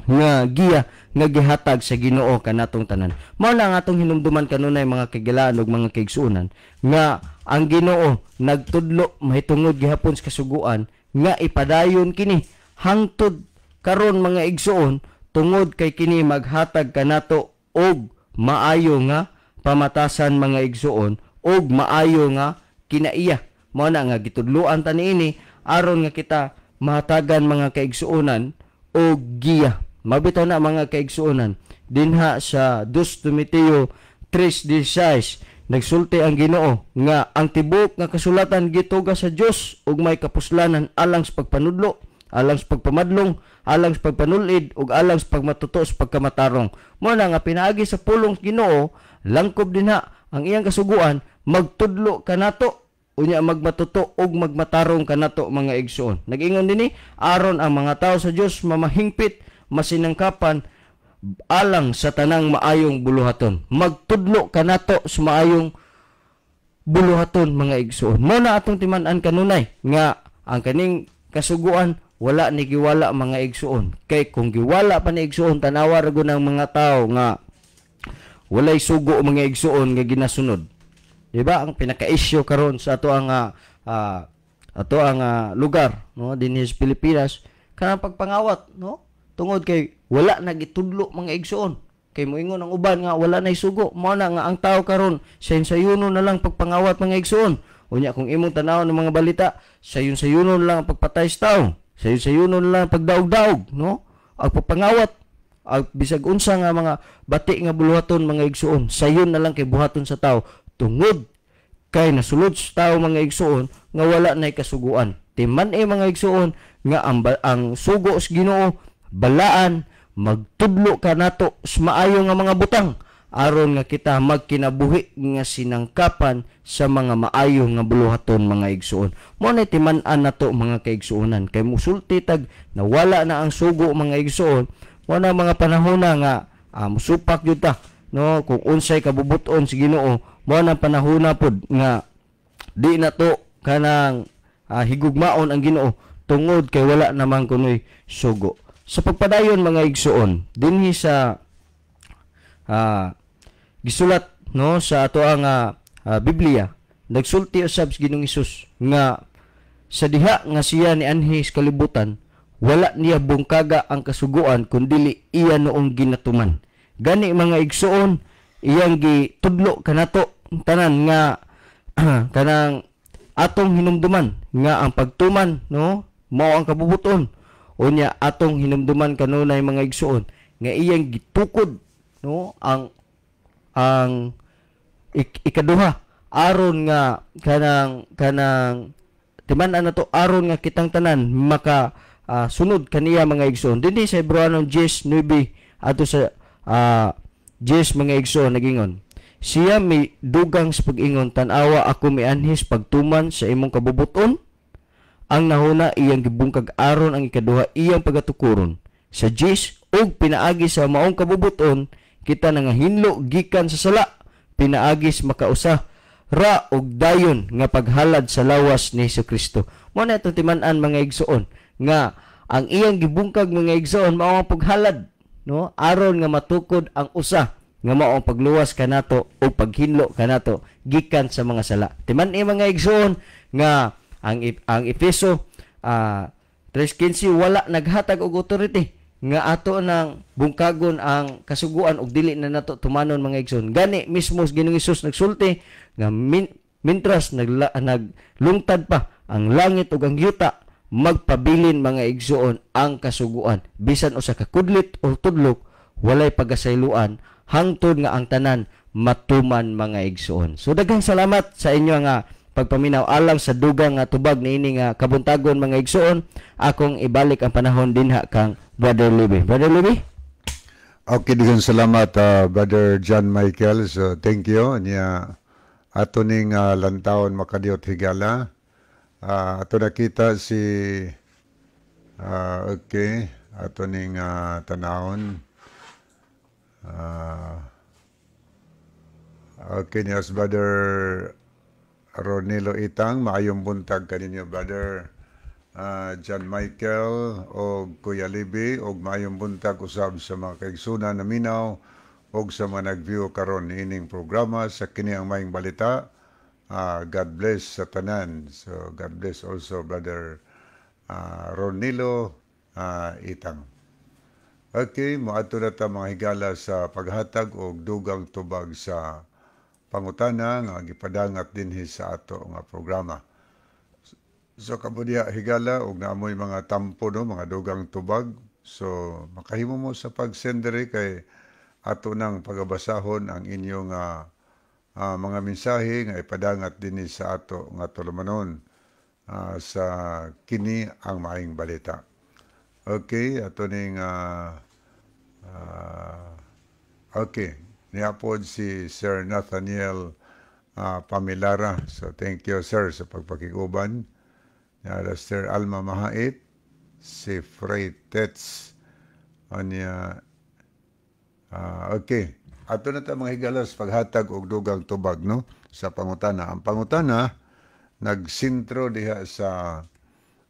nga giya nga gihatag sa Ginoo kanatong tanan? Mao na ang atong hinumduman kanunay, mga kagilaan ug mga kaigsuonan, nga ang Ginoo nagtudlo mahitungod gihapon sa kasuguan nga ipadayon kini hangtod karon, mga igsuon, tungod kay kini maghatag kanato og maayo nga pamatasan, mga igsuon, og maayo nga kinaiya. Mao na nga gitudloan ta niini aron nga kita mahatagan, mga kaigsuonan, og giya. Mabitaw na, mga kaigsuonan, dinha sa 2 Timoteo 3:16, nagsulti ang Ginoo nga ang tibuok nga kasulatan gituga sa Dios ug may kapuslanan alang sa pagpanudlo, alang sa pagpamadlong, alang sa pagpanulid ug alang sa pagmatuto sa pagkamatarong. Mao na nga pinaagi sa pulong Ginoo, langkob dinha ang iyang kasuguan, magtudlo kanato, unya magmatuto ug magmatarong kanato, mga igsuon. Nag-ingon dinhi aron ang mga tao sa Dios mamahingpit, masinangkapan alang sa tanang maayong buluhaton. Magtudlo kanato sa maayong buluhaton, mga igsuon. Mo na atong timan-an kanunay nga ang kaning kasuguan wala ni giwala, mga igsuon. Kay kung giwala pa ni, igsuon, tanawa ra gud ang mga tao nga walay sugo, mga igsuon, nga ginasunod. Di ba ang pinaka-issue karon sa ato ang lugar, no, dinhi sa Pilipinas, kanang pagpangawat, no, tungod kay wala na gitudlo, mga igsuon? Kay moingon ang uban nga wala na sugo. Mao na nga ang tao karon sayon-sayuno na lang pagpangawat, mga igsuon. Unya kung imong tan-awon ng mga balita, sayon-sayuno na lang ang pagpatay sa tao, sayon-sayuno na lang ang pagdaog-daog, no, ang pagpangawat, ang bisag unsa nga mga bati nga buluhaton, mga igsuon, sayon na lang kay buhaton sa tao tungod kay nasulod sa tao, mga igsuon, nga wala nay kasuguan. Timan eh, mga igsuon, nga ang sugo sa Ginoo balaan, magtudlo kanato sa maayo nga mga butang aron nga kita magkinabuhi nga sinangkapan sa mga maayo nga buluhaton, mga igsuon. Mo na timan-an nato, mga kaigsuonan, kay musulti tag nawala na ang sugo, mga igsuon, mo na mga panahon na nga musupak gyud ta, no, kung unsay kabubuton sa Ginoo. Mo na panahon na pod nga di na to kanang higugmaon ang Ginoo tungod kay wala naman kunoy sugo. Sa pagpadayon, mga igsuon, dinhi sa gisulat, no, sa ato ang Biblia, nagsulti usab sa Ginoong Hesus nga sa diha nga siya nianhi sa kalibutan, wala niya bungkaga ang kasuguan kun dili iya noong ginatuman. Gani, mga igsuon, iyang gitudlo kanato tanan nga kanang atong hinumduman nga ang pagtuman, no, mao ang kabubuton. Unya atong hinumduman kanunay, mga igsuon, nga iyang gitukod, no, ang ikaduha aron nga kanang kanang timan-an nato aron nga kitang tanan maka sunod kaniya, mga igsoon. Dinhi sa Hebreano 10:9 adto sa 10, mga igsoon, nagingon siya may dugang sa pag-ingon, "Tan-awa, ako mianhi sa pagtuman sa imong kabubuton." Ang nahuna iyang gibungkag aron ang ikaduha iyang pagatukuron. Sa 10, ug pinaagi sa maong kabubuton kita nangahinlo gikan sa sala pinaagi sa makausa ra og dayon nga paghalad sa lawas ni Kristo. Mo na itong timan-an, mga igsoon, nga ang iyang gibungkag, mga igsoon, mao ang paghalad, no, aron nga matukod ang usa nga mao ang pagluwas kanato o paghinlo kanato gikan sa mga sala. Timan-i, mga igsoon, nga ang Efeso 3:15 wala naghatag og authority nga ato nang bungkagon ang kasuguan og dili na nato tumanon, mga igsoon. Gani mismo sa Ginoong Hesus nagsulti nga mintras naglungtad pa ang langit ug ang yuta, magpabilin, mga igsoon, ang kasuguan. Bisan usa ka kudlit o tudlok walay pagasayloan hangtod nga ang tanan matuman, mga igsoon. So daghang salamat sa inyo nga pagpaminaw alang sa dugang nga tubag niini nga kabuntagon, mga igsoon. Akong ibalik ang panahon dinha kang Brother Libby. Brother Libby? Okay, daghang salamat, Brother John Michael. So, thank you. Nya ato ning lantawon, makadiyot, higala. Ato nakita si okay, ato ning tanawon. Okay niya Brother Ronilo Itang, maayong buntag kaninyo, Brother John Michael o Kuya Libby, og maayong buntag usab sa mga kaigsunan na minaw og sa mga nag-view karon niining programa sa Kini ang Maayong Balita. God bless sa tanan. So God bless also, Brother Ronilo Itang. Okay, moadto na ta, mga higala, sa paghatag og dugang tubag sa pangutana nga gipadangat dinhi sa ato nga programa. So kamo diha, higala, og naamoy mga tampo, no, mga dugang tubag. So makahimo mo sa pag-send diri kay ato nang pagabasahon ang inyong mga mensahe nga ipadangat dinhi sa ato nga tulumanon sa Kini ang Maayong Balita. Okay, ato ning okay, niapod si Sir Nathaniel Pamilara. So thank you, sir, sa pagpakiguban. Niara Sir Alma Mahait, si Frey Tets. Anya okay. Ato na ta, mga higala, sa paghatag og dugang tubag, no, sa pangutana. Ang pangutana nagsintro diha sa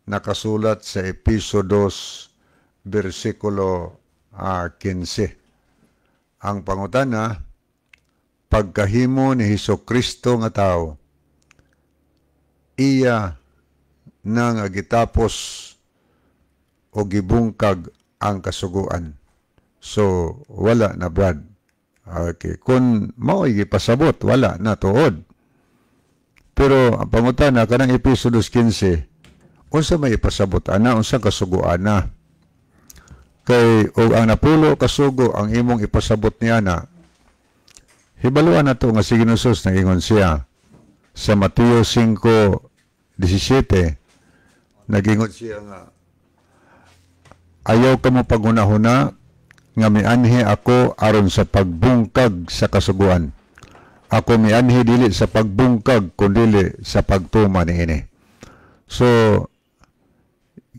nakasulat sa Episo 2 bersikulo 15. Ang pangutana, pagkahimo ni Hesus Kristo nga tao, iya na nga gitapos o gibungkag ang kasuguan? So, wala na, Brad. Okay. Kung mao'y gipasabot, wala na tuod. Pero ang pangutana kanang Episo 2:15, unsa may ipasabot ana, unsa kasuguan na? Kay og ang napulo kasugo ang imong ipasabot niya na, hibaluan na to nga si Ginoong Jesus, nagingon siya sa Mateo 5:17, nagingon siya nga ayaw ka mo paghunahuna nga mianhi ako aron sa pagbungkag sa kasuguan. Ako mianhi dili sa pagbungkag kundili sa pagtuma niini. So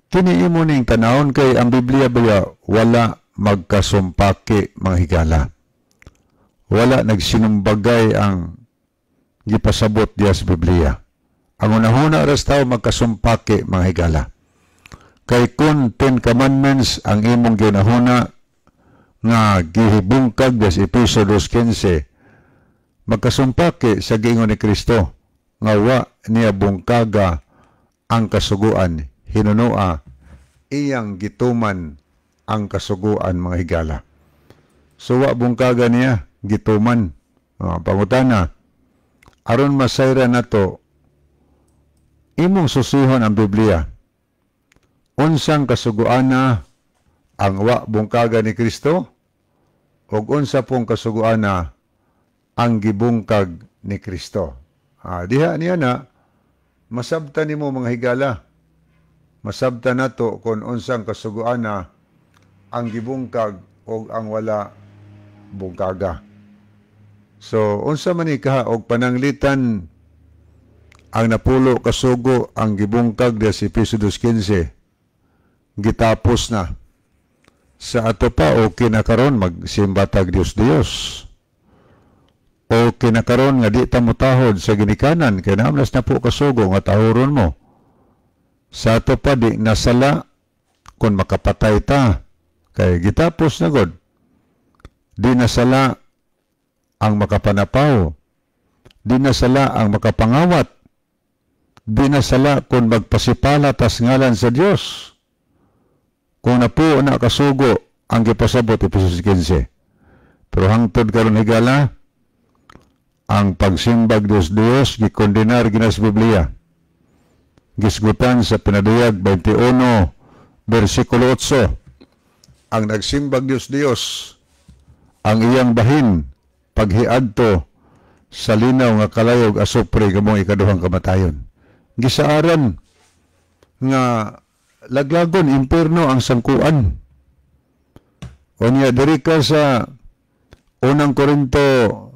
kini imo ning tanawon kay ang Biblia baya wala magkasumpaki, mga higala. Wala nagsinumbagay ang gipasabot diya sa Biblia. Ang unahuna ras tao magkasumpaki, mga higala. Kay kung 10 Commandments ang imong ginahuna nga gihibungkag diya sa Episo 2:15, magkasumpaki sa giingon ni Kristo nga wa niya bungkaga ang kasuguan, hinunoa iyang gituman ang kasuguan, mga higala. So wa bungkaga niya, gituman. Pangutana, aron masayra nato, imong susihon ang Biblia. Unsang kasuguana ang wa bungkaga ni Kristo ug unsa pong kasuguana ang gibungkag ni Kristo? Diha niya na masabta nimo, mga higala. Masabta nato kung unsang kasuguana ang gibungkag o ang wala bungkaga. So unsa man ni ka og pananglitan ang napulo kasugo ang gibungkag diya sa Episo 2:15, gitapos na. Sa ato pa, okay na karon magsimba tag Dios Dios. O kinakaron nga di ta motahod sa ginikanan kay naamlas na po kasugo nga tahoron mo. Sa ato pa, di nasala kung makapatay ta kay gitapos na god. Di nasala ang makapanapaw. Di nasala ang makapangawat. Di nasala kung magpasipala tas ngalan sa Dios. Kung napuo na kasugo ang gipasabot Episo 15. Pero hangtod karon, higala, ang pagsimbag Dios Dios gikondenar gina sa Biblia. Gisgutan sa Pinaduyag 21 versikulo 8. Ang nagsimbag Dios Dios, ang iyang bahin paghiadto sa linaw nga kalayog asupre gamong ikaduhang kamatayon. Gisaaran nga laglagon impierno ang sangkuan. Unya diri ka sa Unang Korinto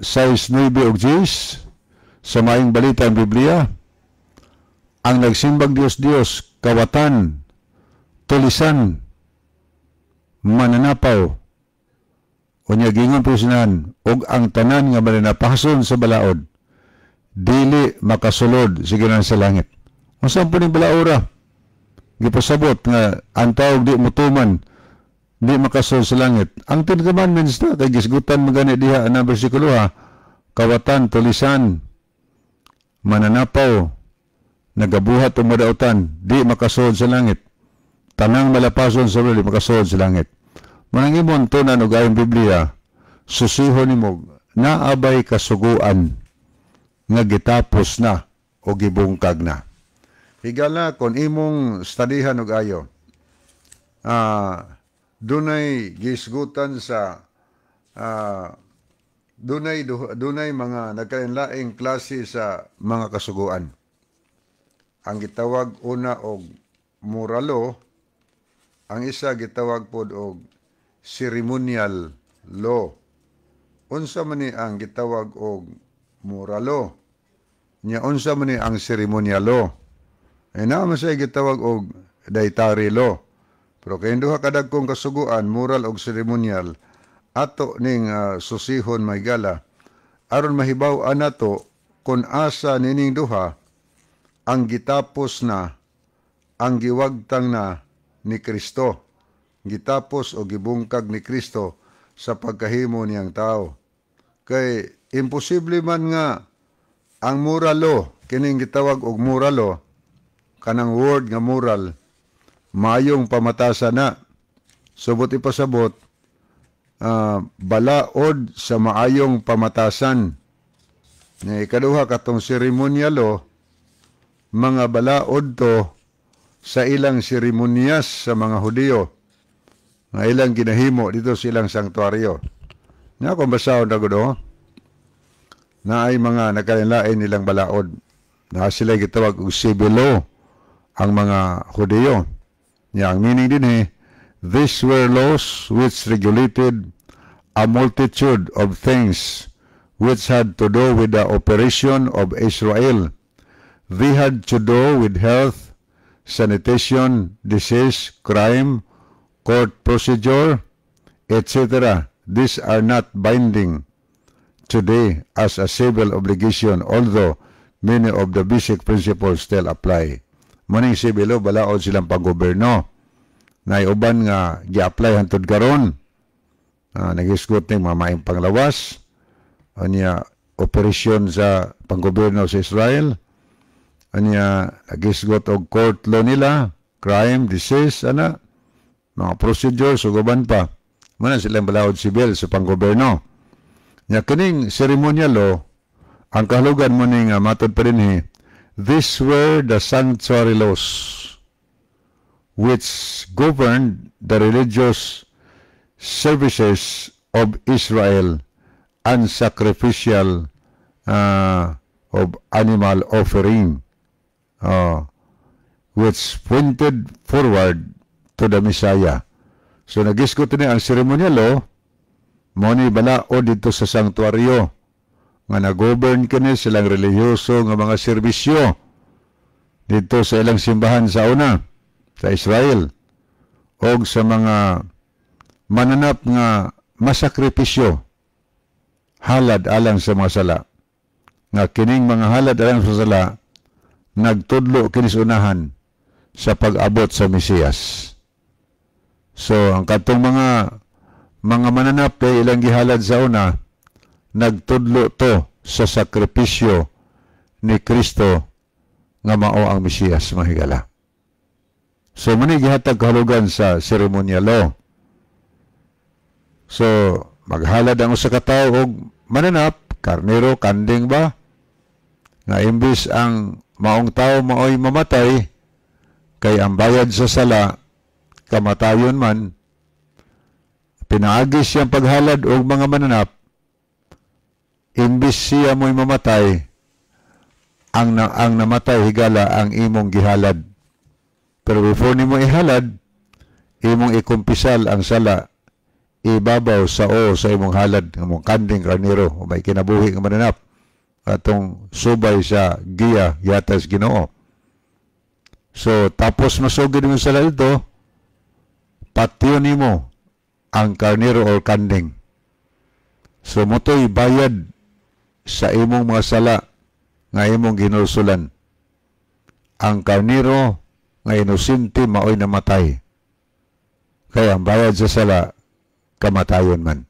6:9 ug 10 sa Maayong Balita ang Biblia, ang nagsimbag Dios Dios, kawatan, tulisan, mananapaw. Unya gingon po sinan, og ang tanan nga mananapason sa balaod, dili makasulod sa ginang sa langit. Unsa po ning balaora? Gipasabot nga ang tawag di mutuman, di makasulod sa langit. Ang Ten Commandments na, kay gisgutan magani diha ang bersikulo ha, kawatan, tulisan, mananapaw, nagabuhat o madautan, di makasulod sa langit. Tanang malapason sa di makasulod sa langit. Manang imong tunan og ayong Biblia, susihon nimo naabay kasuguan nga gitapos na o gibungkag na. Higala kon imong studyhan og ayo. Dunay gisgutan sa dunay mga nagkalain-laing klase sa mga kasuguan. Ang gitawag una og moral law, ang isa gitawag pod og ceremonial law. Unsa man ni ang gitawag og moral law? Nya unsa man ni ang ceremonial law? Ay naa man siya gitawag og dietary law. Pero kay duha ka dagkong kasuguan, moral og ceremonial, ato ning susihon, mga higala, aron mahibaw-an nato kung asa nining duha ang gitapos na, ang giwagtang na ni Kristo. Gitapos o gibungkag ni Kristo sa pagkahimo niyang tao. Kay imposible man nga ang moral law, kining gitawag og moral law, kanang word nga moral, maayong pamatasa na. Subot ipasabot, balaod sa maayong pamatasan. Nga ikaduha katong ceremonial law, mga balaod to sa ilang seremonyas sa mga Hudiyo nga ilang ginahimo dito sa ilang sanktuaryo. Nga kung basahon na gudo, na ay mga nagkalain nilang balaod. Na sila gitawag og civil law ang mga Hudiyo. Nya ang meaning din eh, these were laws which regulated a multitude of things which had to do with the operation of Israel. They had to do with health, sanitation, disease, crime, court procedure, etc. These are not binding today as a civil obligation, although many of the basic principles still apply. Maning civil law, balaod silang panggoberno. Na uban nga gi-apply hantod karon. Nagisgot ning mga maayong panglawas, anya operasyon sa panggoberno sa Israel, anya nagisgot og court law nila, crime, disease, ana, mga procedures ug uban pa. Muna silang balaod sibil sa panggoberno. Nya kining ceremonial law, ang kahulugan mo ning matod pa din eh, these were the sanctuary laws which governed the religious services of Israel and sacrificial of animal offering, which pointed forward to the Messiah. So nagisgot ni ang ceremonial law, mo ni balaod dito sa sanktuaryo nga na-govern kini silang relihiyoso nga mga serbisyo dito sa ilang simbahan sa una sa Israel og sa mga mananap nga masakripisyo, halad alang sa mga sala, nga kining mga halad alang sa sala nagtudlo kini sa unahan sa pag-abot sa Mesiyas. So ang katong mga mananap kay ilang gihalad sa una, nagtudlo to sa sakripisyo ni Kristo nga mao ang Mesiyas, mga higala. So mani gihatag kahulugan sa ceremonial law. So maghalad ang usa ka tawo og mananap, karnero, kanding ba, nga imbis ang maong tao maoy mamatay, kay ang bayad sa sala kamatayon man, pinaagi siyang paghalad og mga mananap, imbis siya mo'y mamatay, ang namatay, higala, ang imong gihalad. Pero before nimo ihalad, imong ikumpisal ang sala. ibabaw sa o sa imong halad nga mong kanding, karnero o may kinabuhi nga mananap atong subay sa giya gihatag sa Ginoo. So tapos masugid mo sa dito, patyon nimo ang karnero or kanding. So motoy bayad sa imong mga sala nga imong ginulsulan. Ang karnero nga inosente maoy namatay. Kaya ang bayad sa sala, kamatayon man.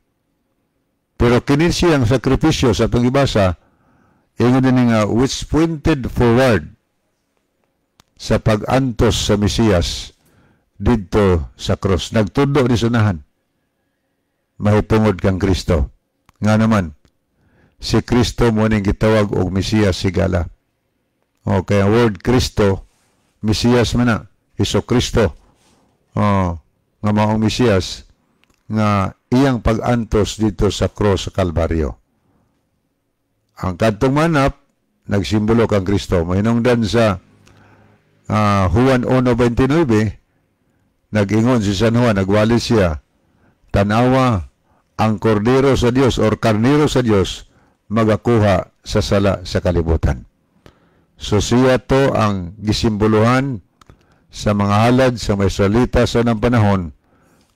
Pero kini siyang sakripisyo sa atong ibasa, ingon din nga which pointed forward sa pag-antos sa Mesiyas didto sa cross. Nagtudlo ni sunahan mahitungod kang Kristo. Nga naman, si Kristo mo ning gitawag og Mesiyas higala. O kaya word Kristo, Mesiyas man na, Hesus Kristo. O, nga maong Mesiyas nga iyang pag-antos dito sa cross sa Kalbaryo. Ang kadtong manap, nagsimbolo kang Kristo. Mahinungdan sa Juan 1:29, nag-ingon si San Juan, nagwali siya, tanawa ang kordero sa Dios or karnero sa Dios magakuha sa sala sa kalibutan. So siya to ang gisimboluhan sa mga halad sa mga Israelita sa unang panahon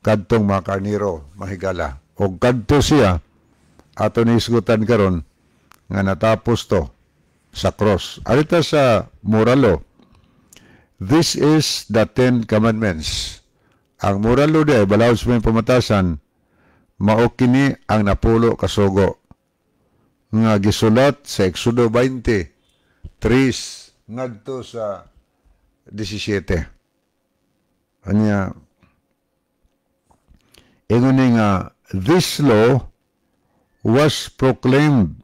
kadtong mga karnero mahigala. O kadto siya ato nisgutan karon nga natapos to sa cross. Arita sa moral law. This is the Ten Commandments. Ang moral law di balaod sa mga pamatasan, mao kini ang napulo kasugo nga gisulat sa Exodo 20:3 ngadto sa 17. Anya ingon ni nga this law was proclaimed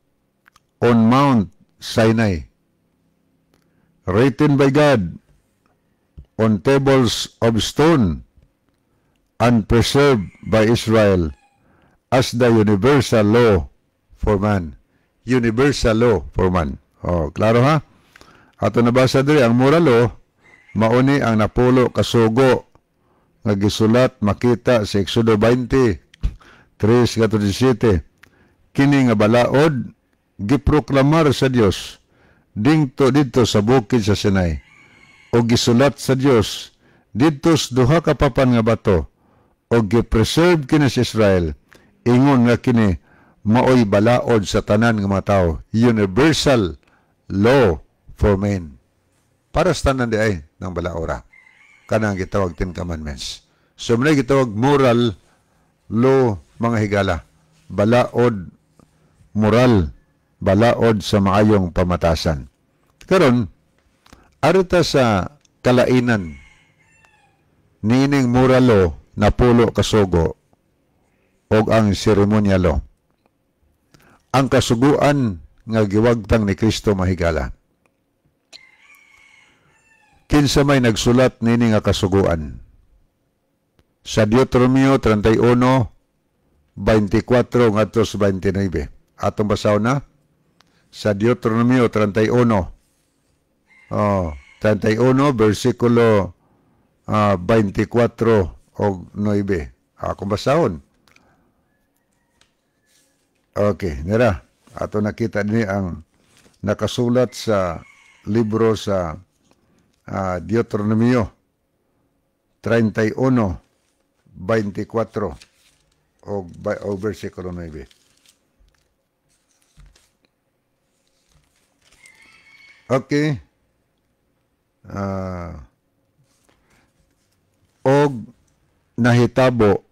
on Mount Sinai, written by God on tables of stone and preserved by Israel as the universal law for man. Universal law for man. Oh, klaro ha? Ato nabasa diri ang moral law, mauni ang napulo kasugo nga gisulat makita sa Exodo 20:3-17. Kini nga balaod giproklamar sa Dios dingto didto sa bukid sa Sinai o gisulat sa Dios didto sa duha ka papan nga bato o gipreserve kini sa Israel, ingon nga kini maoy balaod sa tanan nga mga tawo, universal law for men. Para sa tanan di ay ng balaora kanang gitawag Ten Commandments. So muna gitawag moral law mga higala, balaod moral, balaod sa maayong pamatasan. Karon arita sa kalainan niining moral law napulo kasugo og ang seremonial law. Ang kasuguan nga giwagtang ni Kristo mahigala. Kinsa may nagsulat nini nga kasuguan? Sa Deuteronomio 31:24 ngadto sa 29. Atong basahon na sa Deuteronomio 31. Oh, 31 versikulo 24 og 9. Akong basahon. Okay, nira. Ato nakita ni ang nakasulat sa libro sa Deuteronomio 31:24 og versikulo 9. Okay. Og nahitabo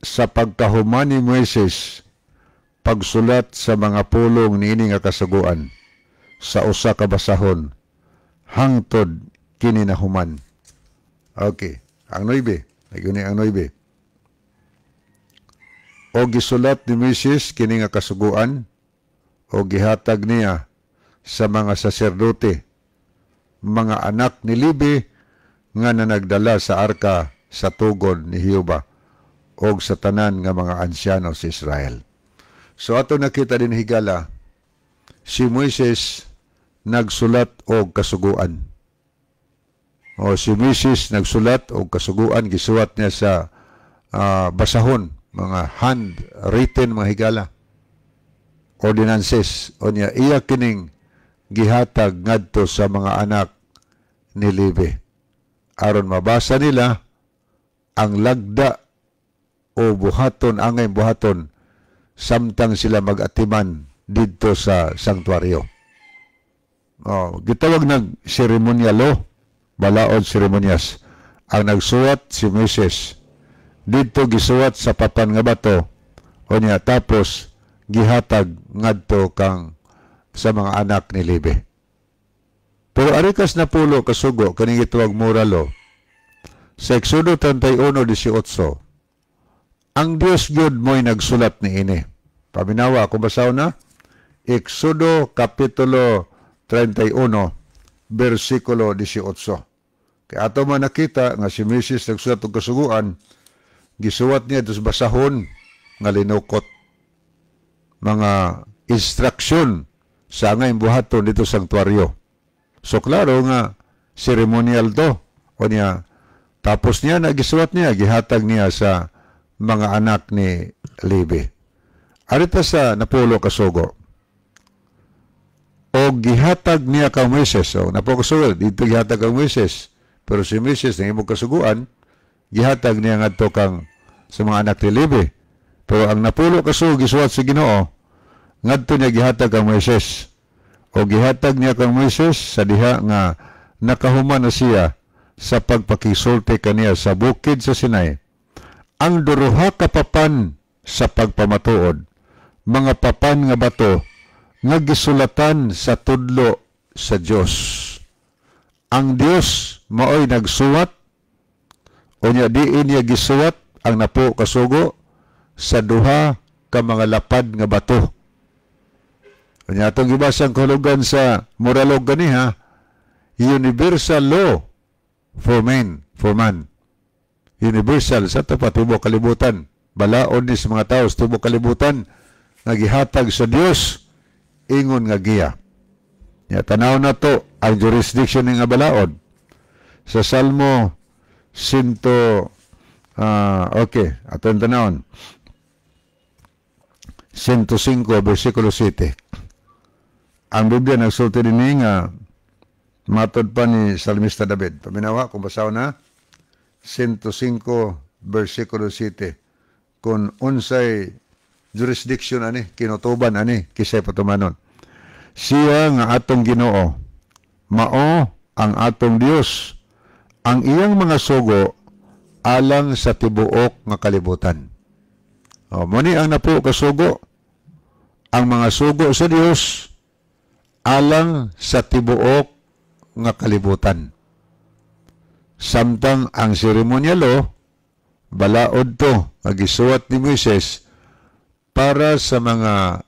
sa pagkahuman ni Moises pagsulat sa mga pulong niini nga kasuguan sa usa ka basahon hangtod kini nahuman. Okay, ang 9, naguni ang 9. O gisulat ni Moises kini nga kasuguan o gihatag niya sa mga saserdote, mga anak ni Levi nga nanagdala sa arka sa tugon ni Jehova og sa tanan nga mga ansyano sa Israel. So ato nakita din higala, si Moises nagsulat og kasuguan. O si Moises nagsulat og kasuguan, gisuwat niya sa basahon. Mga handwritten, mga higala, ordinances. O niya, iya kining gihatag ngadto sa mga anak ni Levi aron mabasa nila ang lagda o buhaton, angay buhaton samtang sila mag-atiman didto sa sanktuaryo. Oh, gitawag nag seremonyalo, balaod seremonyas. Ang nagsuwat si Moises. Didto gisuwat sa papan nga bato. O niya, tapos gihatag ngadto kang sa mga anak ni Levi. Pero arikas napulo kasugo kaning gitawag moral law. Sa Exodo 31:18, ang Dios gyud mo'y nagsulat ni ini. Paminawa, kung basaw na, Exodo Kapitulo 31, versikulo 18. Kaya ato man nakita nga si Moises nagsulat og kasuguan, gisuwat niya dos basahon nga linukot. Mga instruksyon sa angay buhaton didto sa sanktuaryo. So klaro nga ceremonial to. O niya, tapos niya nagisuwat niya, gihatag niya sa mga anak ni Levi. Arita sa napulo kasugo. O gihatag niya kang Moises. O napulo kasugo, dito gihatag kang Moises. Pero si Moises, nang imong kasuguan, gihatag niya ngadto kang sa mga anak ni Levi. Pero ang napulo kasugo gisuwat sa Ginoo, ngadto niya gihatag kang Moises. O gihatag niya kang Moises sa diha nga nakahuman na siya sa pagpakisulti kaniya sa bukid sa Sinai. Ang duruha ka papan sa pagpamatuod, mga papan nga bato nga gisulatan sa tudlo sa Dios. Ang Dios maoy nagsuwat, o niya diin niya gisuwat ang napo kasugo sa duha ka mga lapad nga bato. O niya atong gibasa ang kahulugan sa moral law ganiha, universal law for men, for man. Universal sa tapat tibuok kalibutan. Balaod ni sa mga tao sa tibuok kalibutan nga gihatag sa Dios ingon nga giya. Ya, tanaw na to ang jurisdiction nga balaod. Sa Salmo 100, okay, aton tanawon. 105 versikulo 7. Ang Biblia nagsulti dinhi nga matod pa ni Salmista David. Paminawa kung basaw na 105 versikulo 7 kung unsay jurisdiction ani, kinutuban ani, kisay patumanon. Siya nga atong Ginoo, mao ang atong Dios, ang iyang mga sugo alang sa tibuok nga kalibutan. O, mo ni ang napo kasugo, ang mga sugo sa Dios alang sa tibuok nga kalibutan. Samtang ang seremonyalo, balaod to nga gisuwat ni Moises para sa mga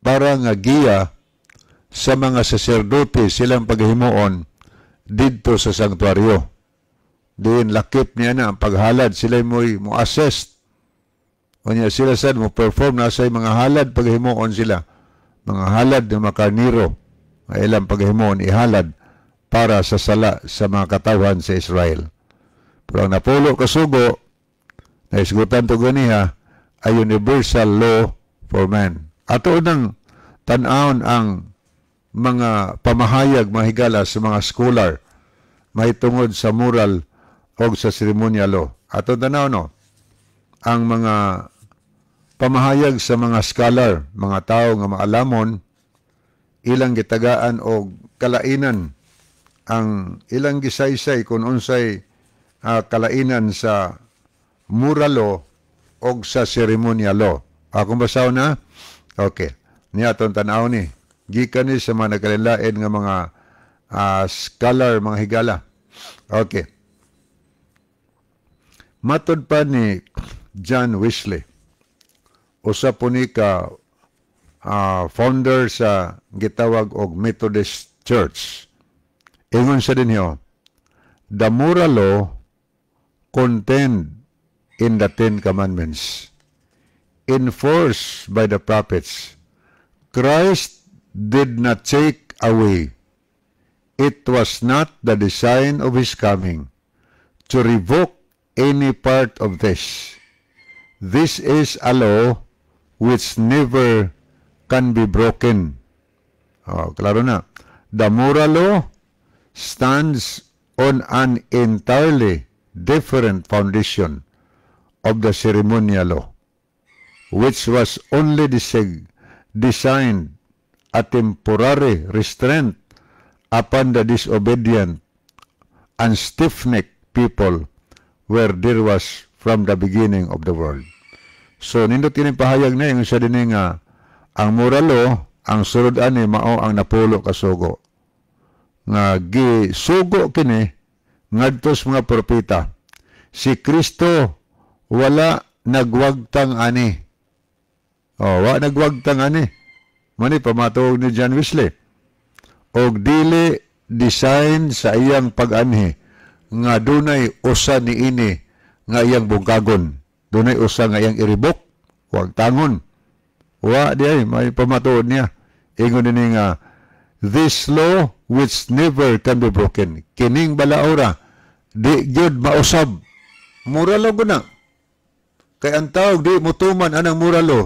para nga giya sa mga saserdote silang paghimuon didto sa sanktuaryo. Diin lakip niya na ang paghalad, sila mo'y mo assist. O niya sila sad mo perform na sa mga halad paghimuon sila. Mga halad ng mga karniro nga ilang paghimuon ihalad para sa sala sa mga katawhan sa Israel. Pero ang napulo kasugo, na isgutan to ganiha, ay universal law for man. Ato nang tan-awon ang mga pamahayag, mga higala, sa mga scholar mahitungod sa moral o sa ceremonial law. Ato tanaw no, ang mga pamahayag sa mga scholar, mga tao nga maalamon, ilang gitagaan og kalainan ang ilang gisaysay kung unsay kalainan sa moral law og sa ceremonial law. Akong basaw na? Okay. Niya atong tan-aw ni. Gikan ni sa mga nagkalain nga mga scholar, mga higala. Okay. Matod pa ni John Wesley, usa po ni ka founder sa gitawag og Methodist Church. Ingon sa dinhi, "The moral law contained in the Ten Commandments, enforced by the prophets, Christ did not take away. It was not the design of His coming to revoke any part of this. This is a law which never can be broken. Oh, klaro na. The moral law stands on an entirely different foundation of the ceremonial law, which was only designed a temporary restraint upon the disobedient and stiff-necked people where there was from the beginning of the world. So, nindot kini pahayag na yung sa dinhi nga ang moral law, ang sulod ani mao ang napulo ka sugo. Nga gisugo kini ngadto sa mga propeta. Si Kristo wala nagwagtang ani. Oh, wa nagwagtang ani. Mani pamatuog ni John Wesley. Og dili design sa iyang pag-anhi nga dunay usa niini nga iyang bungkagon. Dunay usa nga iyang i-revoke, wagtangon. Wa di ay may pamatuod niya. Ingon dinhi nga this law which never can be broken. Kining balaora di gyud mausab. Moral law na. Kay ang tawag di mutuman anang moral law,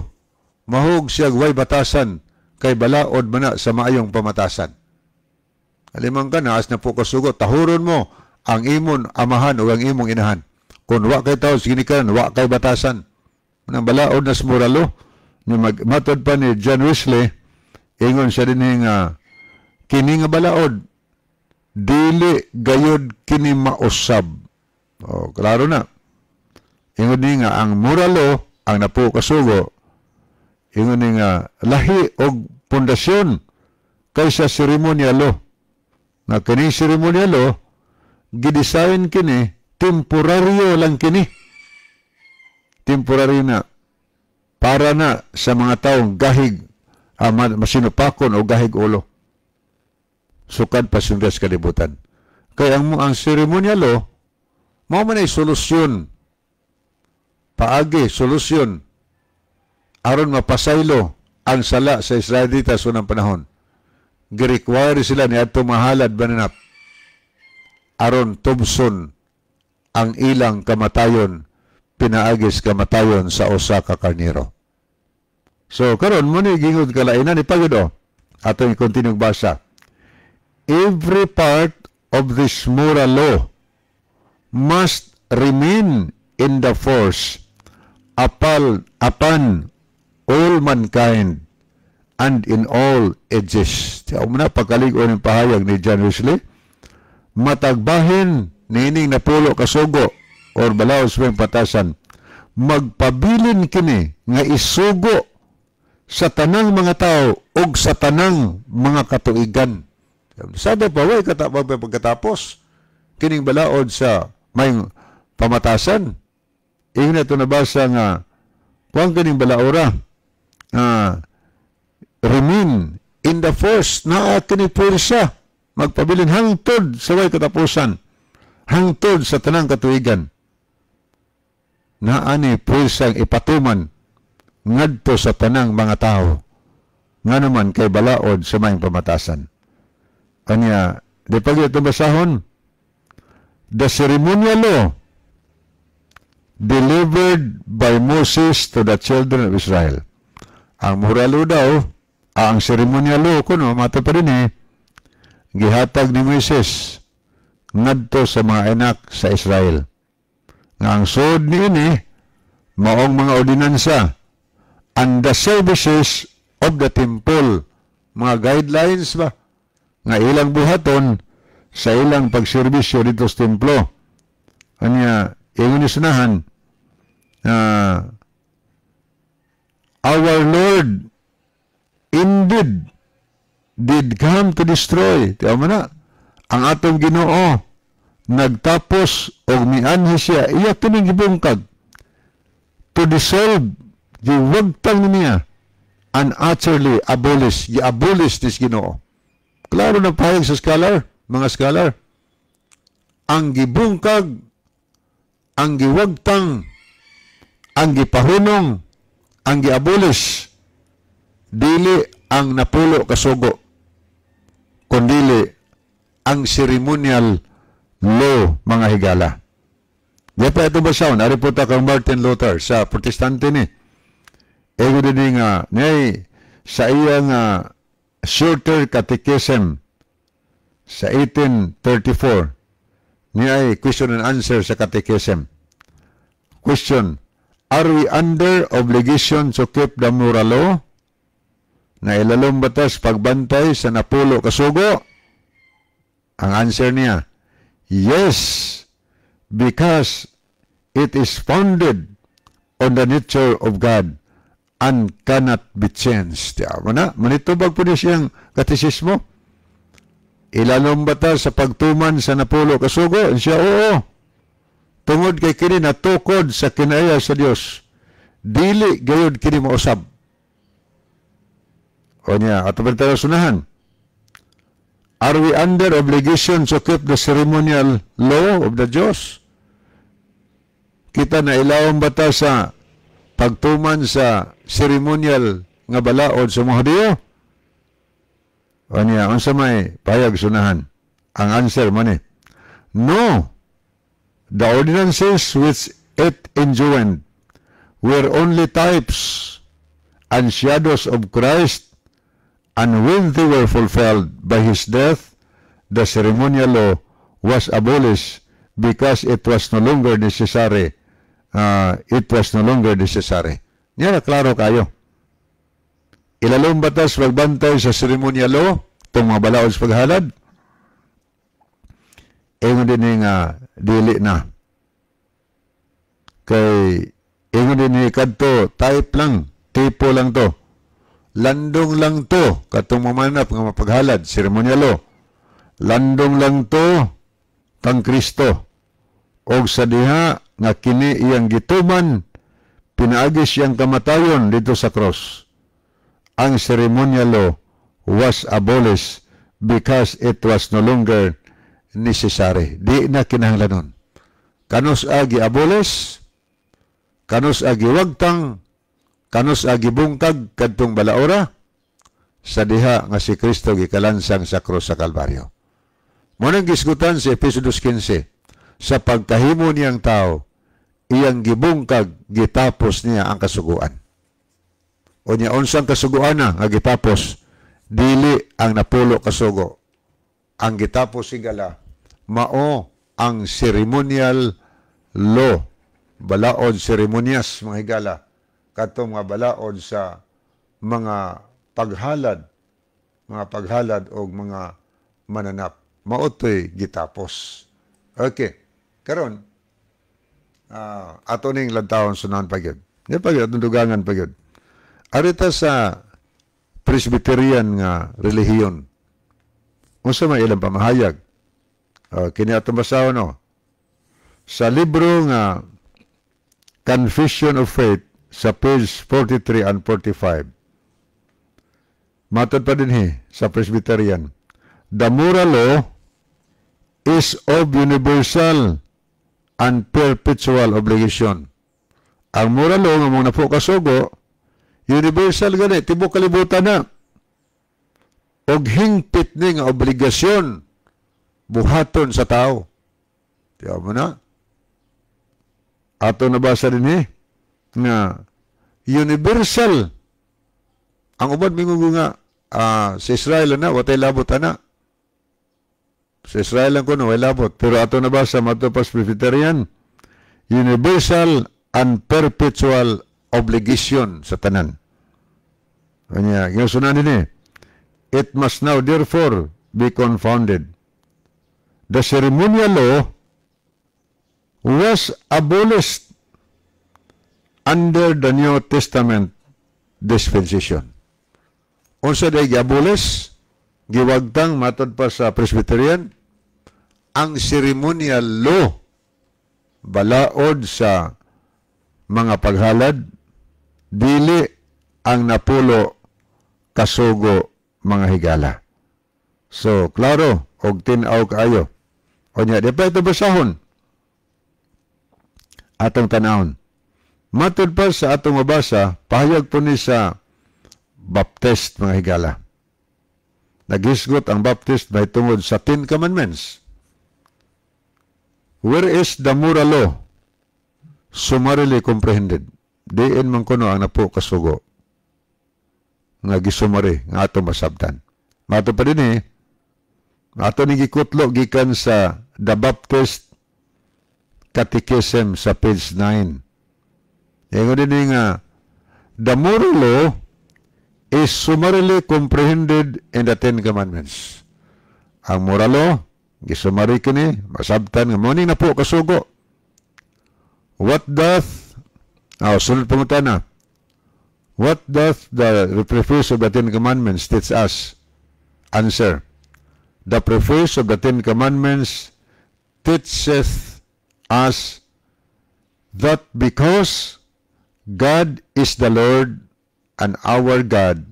mahug siya way batasan kay balaod man na sa maayong pamatasan. Alimang ka, naas na po kasugo, tahuron mo ang imon amahan o ang imong inahan. Kung wa kay tao sa ginikanan, wa kay batasan. Nang balaod na sa moral law, ni matod pa ni John Wesley, ingon siya din nga, kini nga balaod, dili gayod kini mausab. O, klaro na. Ingon ni nga, ang moral law, ang napo kasugo, ingon ni nga, lahi og pundasyon kaysa ceremonial law. Nga kini ceremonial law, gidesign kini, temporaryo lang kini. Temporary na. Para na sa mga taong gahig, masinupakon o gahig ulo. Sukad pa sundas kalibutan. Kaya ang ceremonial law, mao man ay solusyon. Paagi, solusyon. Aron mapasaylo ang sala sa Israelita sa unang panahon. Gi-require sila ni adto mahalad bananap aron tubson ang ilang kamatayon pinaagis kamatayon sa usa ka karnero. So karon mo ni gingod kalainan ni pagod oh. Atong i-continue basa. Every part of this moral law must remain in the force upon all mankind and in all ages. Tiyaw mo na pagkalig-on ng pahayag ni John Wesley, matagbahin niining napulo kasugo or balaod sa patasan, magpabilin kini nga isugo sa tanang mga tao og sa tanang mga katuigan. Sada pa, way pagkatapos kining balaod sa may pamatasan. Ingon na ito nabasa nga kuang kining balaora remain in the force naa kini puwersa magpabilin hangtod sa way katapusan, hangtod sa tanang katuigan. Naa ni puwersang ipatuman ngadto sa tanang mga tao nga naman kay balaod sa maayong pamatasan. Kanya, di pag ito basahon, the ceremonial law delivered by Moses to the children of Israel. Ang moral law daw, ang ceremonial law kuno mato pa rin gihatag ni Moises ngadto sa mga anak sa Israel. Nga ang sud niini maong mga ordinansa and the services of the temple, mga guidelines ba nga ilang buhaton sa ilang pagserbisyo dito sa templo. Kanya, ingon ni sunahan, our Lord indeed did come to destroy. Tiyaw mo na, ang atong Ginoo nagtapos og mianhi siya, iya kining gibungkag to dissolve, giwagtang niya and utterly abolish, gi-abolish this Ginoo. Klaro na pahayag sa scholar, mga scholar. Ang gibungkag, ang giwagtang, ang gipahunong, ang giabolish, dili ang napulo kasugo, kundili ang ceremonial law, mga higala. Di pa ito basahon, ari po ta kang Martin Luther sa Protestante ni. Ego din nga, nay, sa iyang Shorter Catechism sa 1834, niya ay question and answer sa catechism. Question, are we under obligation to keep the moral law? Na ilalom batas pagbantay sa napulo kasugo? Ang answer niya, yes, because it is founded on the nature of God and cannot be changed. Ya, mana, manitubag po niya siyang katesismo. Ilalom batas sa pagtuman sa napulo kasugo? Siya, oo. Tungod kay kini natukod sa kinaya sa Dios. Dili gayud kini mausab. O niya, ato pa tayo sunahan. Are we under obligation to keep the ceremonial law of the Diyos? Kita na ilawom bata sa pagtuman sa ceremonial nga balaod sa mga Hudiyo? O niya, unsa may payag sunahan? Ang answer man eh, no. The ordinances which it enjoined were only types and shadows of Christ, and when they were fulfilled by His death, the ceremonial law was abolished because it was no longer necessary. It was no longer necessary. Niya na klaro kayo. Ilalom batas magbantay sa ceremonial law, itong mga balaod sa paghalad? Ingon din nga dili na. Kay ingon din ni kadto type lang, tipo lang to. Landong lang to katong mamanap nga mapaghalad, ceremonial law. Landong lang to kang Kristo. Og sa diha nga kini iyang gituman, pinaagi siyang kamatayon dito sa cross. Ang ceremonial law was abolished because it was no longer necessary. Di na kinahanglanon. Kanus agi abolish, kanus agi wagtang, kanus agi bungkag kadtong balaora, sa diha nga si Kristo gikalansang sa krus sa Kalbaryo. Mo nang gisgutan sa Efeso 2:15, sa pagkahimo niyang tao, iyang gibungkag, gitapos niya ang kasuguan. O niya, unsang kasuguan na nga gitapos? Dili ang napulo kasugo. Ang gitapos higala, mao ang ceremonial law. Balaod seremonyas, mga higala. Katong mga balaod sa mga paghalad o mga mananap. Mao to'y gitapos. Okay. Karon, ato ning lantawon sunan pa gyud. Di pa gyud, atong dugangan pa gyud. Arita sa Presbyterian nga relihiyon. Unsa may ilang pamahayag? Kini atong basahon, no? Sa libro nga Confession of Faith sa page 43 and 45. Matod pa din he sa Presbyterian. The moral law is of universal and perpetual obligation. Ang moral law nga mga napulo kasugo, universal gani, tibok kalibutan na. Og hingpit ni nga obligasyon buhaton sa tao. Tiyaw mo na. Ato nabasa din eh, nga universal. Ang uban mingon nga sa Israel na watay labot ana. Sa Israel lang kuno way labot, pero ato nabasa mato pas Presbyterian, universal and perpetual obligation sa tanan. Kanya, gisunan din eh. It must now therefore be confounded. The ceremonial law was abolished under the New Testament dispensation. Unsa day giabolish? Giwagtang matod pa sa Presbyterian ang ceremonial law, balaod sa mga paghalad, dili ang napulo kasugo, mga higala. So, klaro, og tin-aw kaayo. O niya, di pa ito basahon. Atong tanawon. Matod pa sa atong mabasa, pahayag po ni sa Baptist, mga higala. Naghisgot ang Baptist by tungod sa Ten Commandments. Where is the moral law? Summarily comprehended. Diin man kuno ang napo kasugo nga gi-summary nga ato masabtan. Mato pa din eh, ato ni gikutlo gikan sa The Baptist Catechism sa page 9. Ingon din nga, the moral law is summarily comprehended in the Ten Commandments. Ang moral law, gi-summary kini, masabtan nga mo na po kasugo. What doth, oh, sunod pangutana, what doth the preface of the Ten Commandments teach us? Answer, the preface of the Ten Commandments teacheth us that because God is the Lord and our God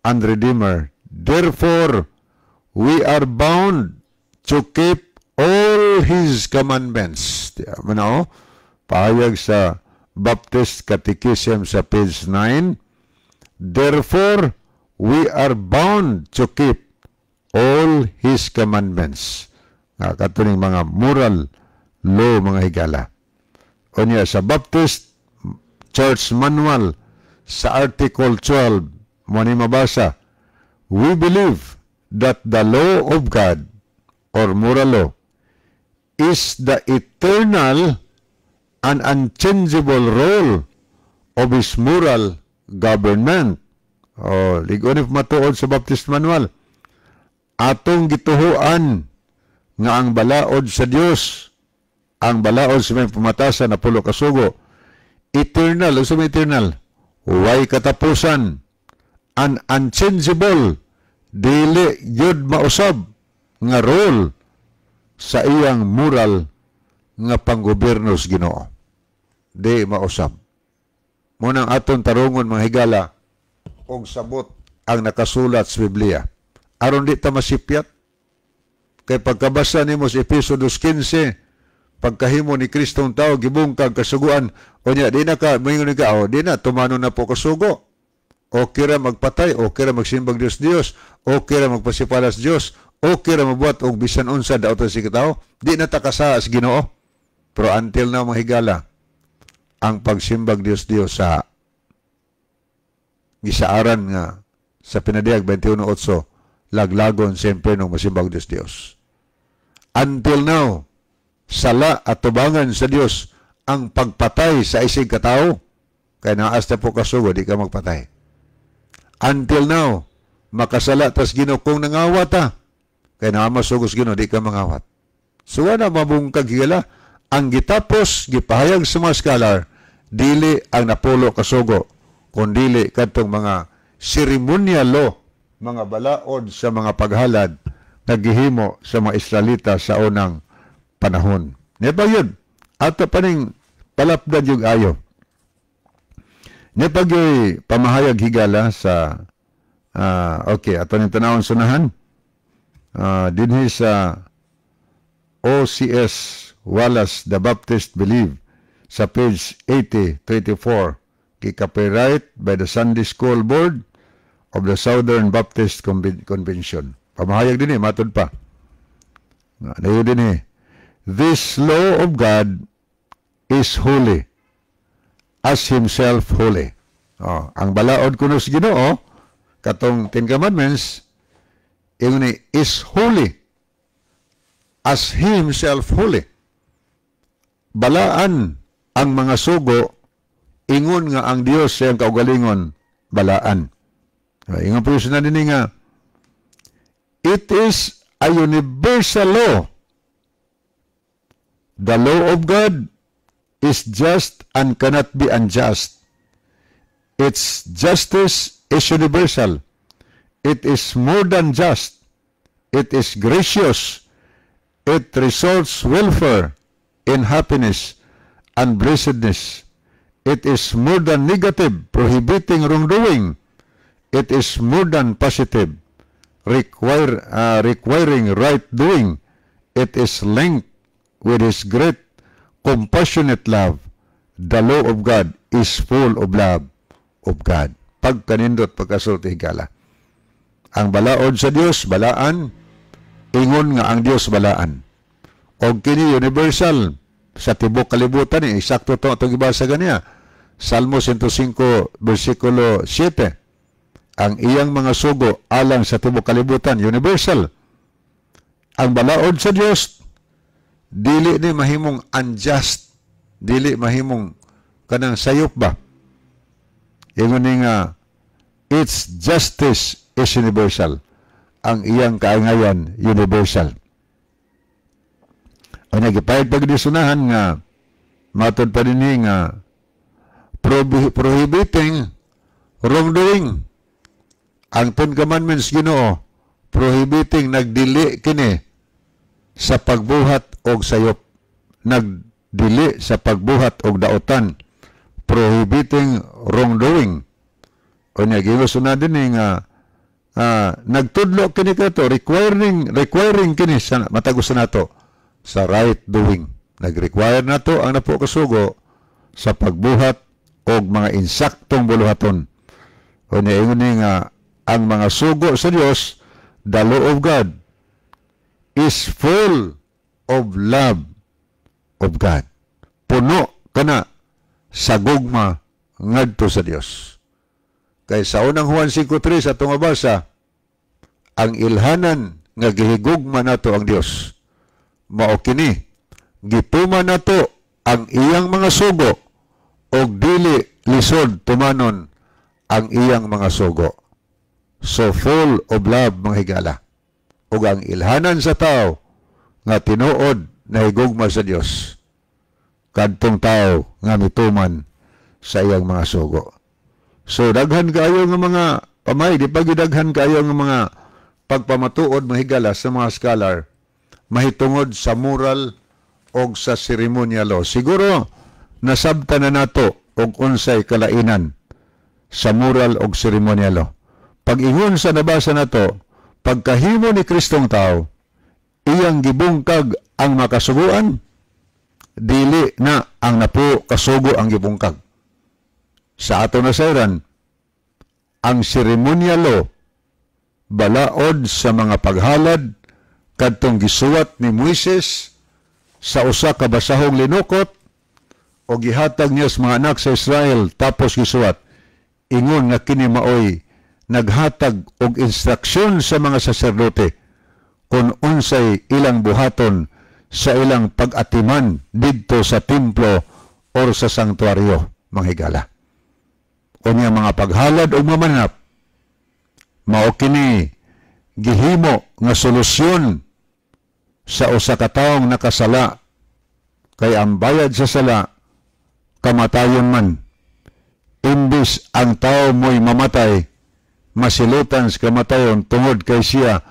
and Redeemer, therefore we are bound to keep all His commandments. Mano, pahayag sa Baptist Catechism sa page 9, therefore we are bound to keep all His commandments. Nga katuning mga moral law, mga higala. Unya sa Baptist Church Manual sa Article 12, mo ni mabasa, we believe that the law of God or moral law is the eternal and unchangeable role of His moral government. O, ligon if matuod sa Baptist Manual. Atong gituhuan nga ang balaod sa Dios, ang balaod sa may pamatasan na pulo kasugo, eternal, unsa may eternal? Way katapusan, and unchangeable, dili yun mausab nga role sa iyang moral nga panggobyerno sa Ginoo. Di mausab. Munang aton tarungon, mga higala, og sabot ang nakasulat sa Biblia. Aron di ta masipyat. Kay pagkabasa nimo sa Efeso 2:15, pagkahimo ni Kristong tao, gibungkag kasuguan, unya di na ka moingon ka, oh, di na tumano na po kasugo. Okay ra magpatay, okay ra magsimbag Dios Dios, okay ra magpasipalas Dios, okay ra mabuhat og bisan unsa daotan si katawo, di na ta kasaa sa Ginoo. Pero until now, mga higala, ang pagsimbag Dios Dios sa gisaaran nga sa Pinadiyag 21:8, laglagon sa impyerno masimbag Dios Dios. Until now, sala at tubangan sa Dios ang pagpatay sa isig katao, kay naas na po kasugo, di ka magpatay. Until now, makasala tas Ginoo kung nangawat ta, kay naa masugos Ginoo, di ka mangawat. So wala mabungkag, higala, ang gitapos gipahayag sa mga scholar, dili ang napulo kasugo, kundili kadtong mga ceremonial law, mga balaod sa mga paghalad na gihimo sa mga Israelita sa unang panahon. Niya yun, ato pa ning palapdan yung ayo. Niya pag pamahayag, higala, sa okay, ato ning tanawon sunahan dinhi sa OCS Wallace, The Baptist Believe, sa page 8024, gi-copyright by the Sunday School Board of the Southern Baptist Convention. Pamahayag din eh, matod pa. Nayo din eh. This law of God is holy as Himself holy. Oh, ang balaod kuno sa Ginoo, katong Ten Commandments, ingon ni is holy as He Himself holy. Balaan ang mga sugo ingon nga ang Dios sa iyang kaugalingon balaan. Ingon po na din nga it is a universal law. The law of God is just and cannot be unjust. Its justice is universal. It is more than just. It is gracious. It results welfare in happiness and blessedness. It is more than negative, prohibiting wrongdoing. It is more than positive, requiring right doing. It is linked with His great compassionate love. The law of God is full of love of God. Pagkanindot pagkasulti, higala. Ang balaod sa Dios balaan ingon nga ang Dios balaan. Og kini universal. Sa tibok kalibutan ni, eksakto to atong gibasa ganiya. Salmo 105 versikulo 7. Ang iyang mga sugo alang sa tibok kalibutan, universal. Ang balaod sa Dios dili ni mahimong unjust, dili mahimong kanang sayop ba. Ingon ni nga its justice is universal. Ang iyang kaangayan universal. Ang nagipayag pagdisunahan nga matod pa dinhi nga prohibiting wrongdoing. Ang Ten Commandments Ginoo prohibiting, nagdili kini sa pagbuhat og sayop, nagdili sa pagbuhat og daotan, prohibiting wrongdoing. Unya giingon na dinhi nga nagtudlo kini kato, requiring requiring kini sa matag usa nato sa right doing. Nag-require nato ang napo kasugo sa pagbuhat og mga insaktong buluhaton. Unya ingon ni nga ang mga sugo sa Dios, the law of God is full of love of God. Puno kana sa gugma ngadto sa Dios. Kay sa unang Juan 5:3 atong mabasa, ang ilhanan nga gihigugma nato ang Dios mao kini, gituman nato ang iyang mga sugo, og dili lisod tumanon ang iyang mga sugo. So full of love, mga higala. Ug ang ilhanan sa tao nga tinuod na higugma sa Dios, kadtong tao nga mituman sa iyang mga sugo. So daghan kaayo nga mga pamay, di pa daghan kaayo nga mga pagpamatuod, mga higala, sa mga scholar mahitungod sa moral og sa ceremonial law. Siguro nasabtan na nato og unsay kalainan sa moral og ceremonial law. Pag-ingon sa nabasa nato, pagkahimo ni Kristong tao, iyang gibungkag ang makasuguan, dili na ang napo kasugo ang gibungkag. Sa ato nasayran, ang ceremonial law, balaod sa mga paghalad kadtong gisuwat ni Moises sa usa ka basahong linukot o gihatag niya sa mga anak sa Israel, tapos gisuwat, ingon nga kini maoy naghatag og instruksyon sa mga saserdote kung unsay ilang buhaton sa ilang pag-atiman didto sa templo or sa sanktuaryo, mga higala. Unya mga paghalad og mamanap, mao kini gihimo nga solusyon sa usa ka taong nakasala, kay ang bayad sa sala kamatayon man. Imbis ang tao mo'y mamatay, masilutan sa kamatayon tungod kay siya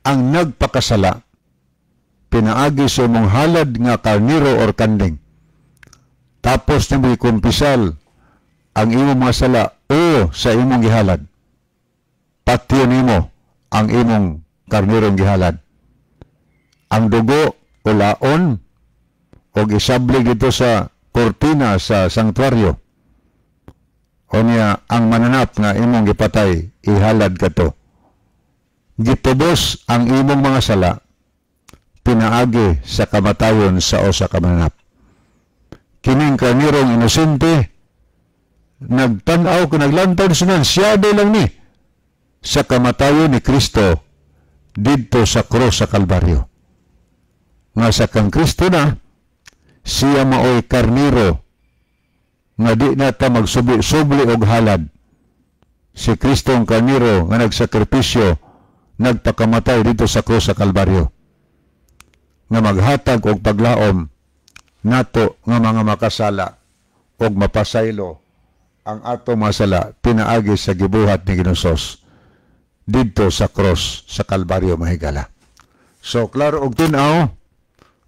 ang nagpakasala pinaagi sa imong halad nga karniro or kanding, tapos nimo ikumpisal ang imong mga sala o sa imong gihalad, patyon nimo ang imong karnirong gihalad, ang dugo ulaon og isablig dito sa kortina sa sanktuaryo. Unya ang mananap nga imong gipatay, ihalad kato, gitubos ang imong mga sala pinaagi sa kamatayon sa usa ka mananap. Kining karnirong inosente, nagtan-aw ko, naglantaw sunan, siyado lang ni sa kamatayon ni Kristo didto sa krus sa Kalbaryo. Nga sa kang Kristo na, siya maoy karniro nga di na ta magsubli-subli og halad. Si Kristo ang karniro nga nagsakripisyo, nagpakamatay dito sa krus sa Kalbaryo, nga maghatag og paglaom nato nga mga makasala og mapasaylo ang ato mga sala pinaagi sa gibuhat ni Ginoong didto sa cross sa Kalbaryo, mahigala. So klaro og tin-aw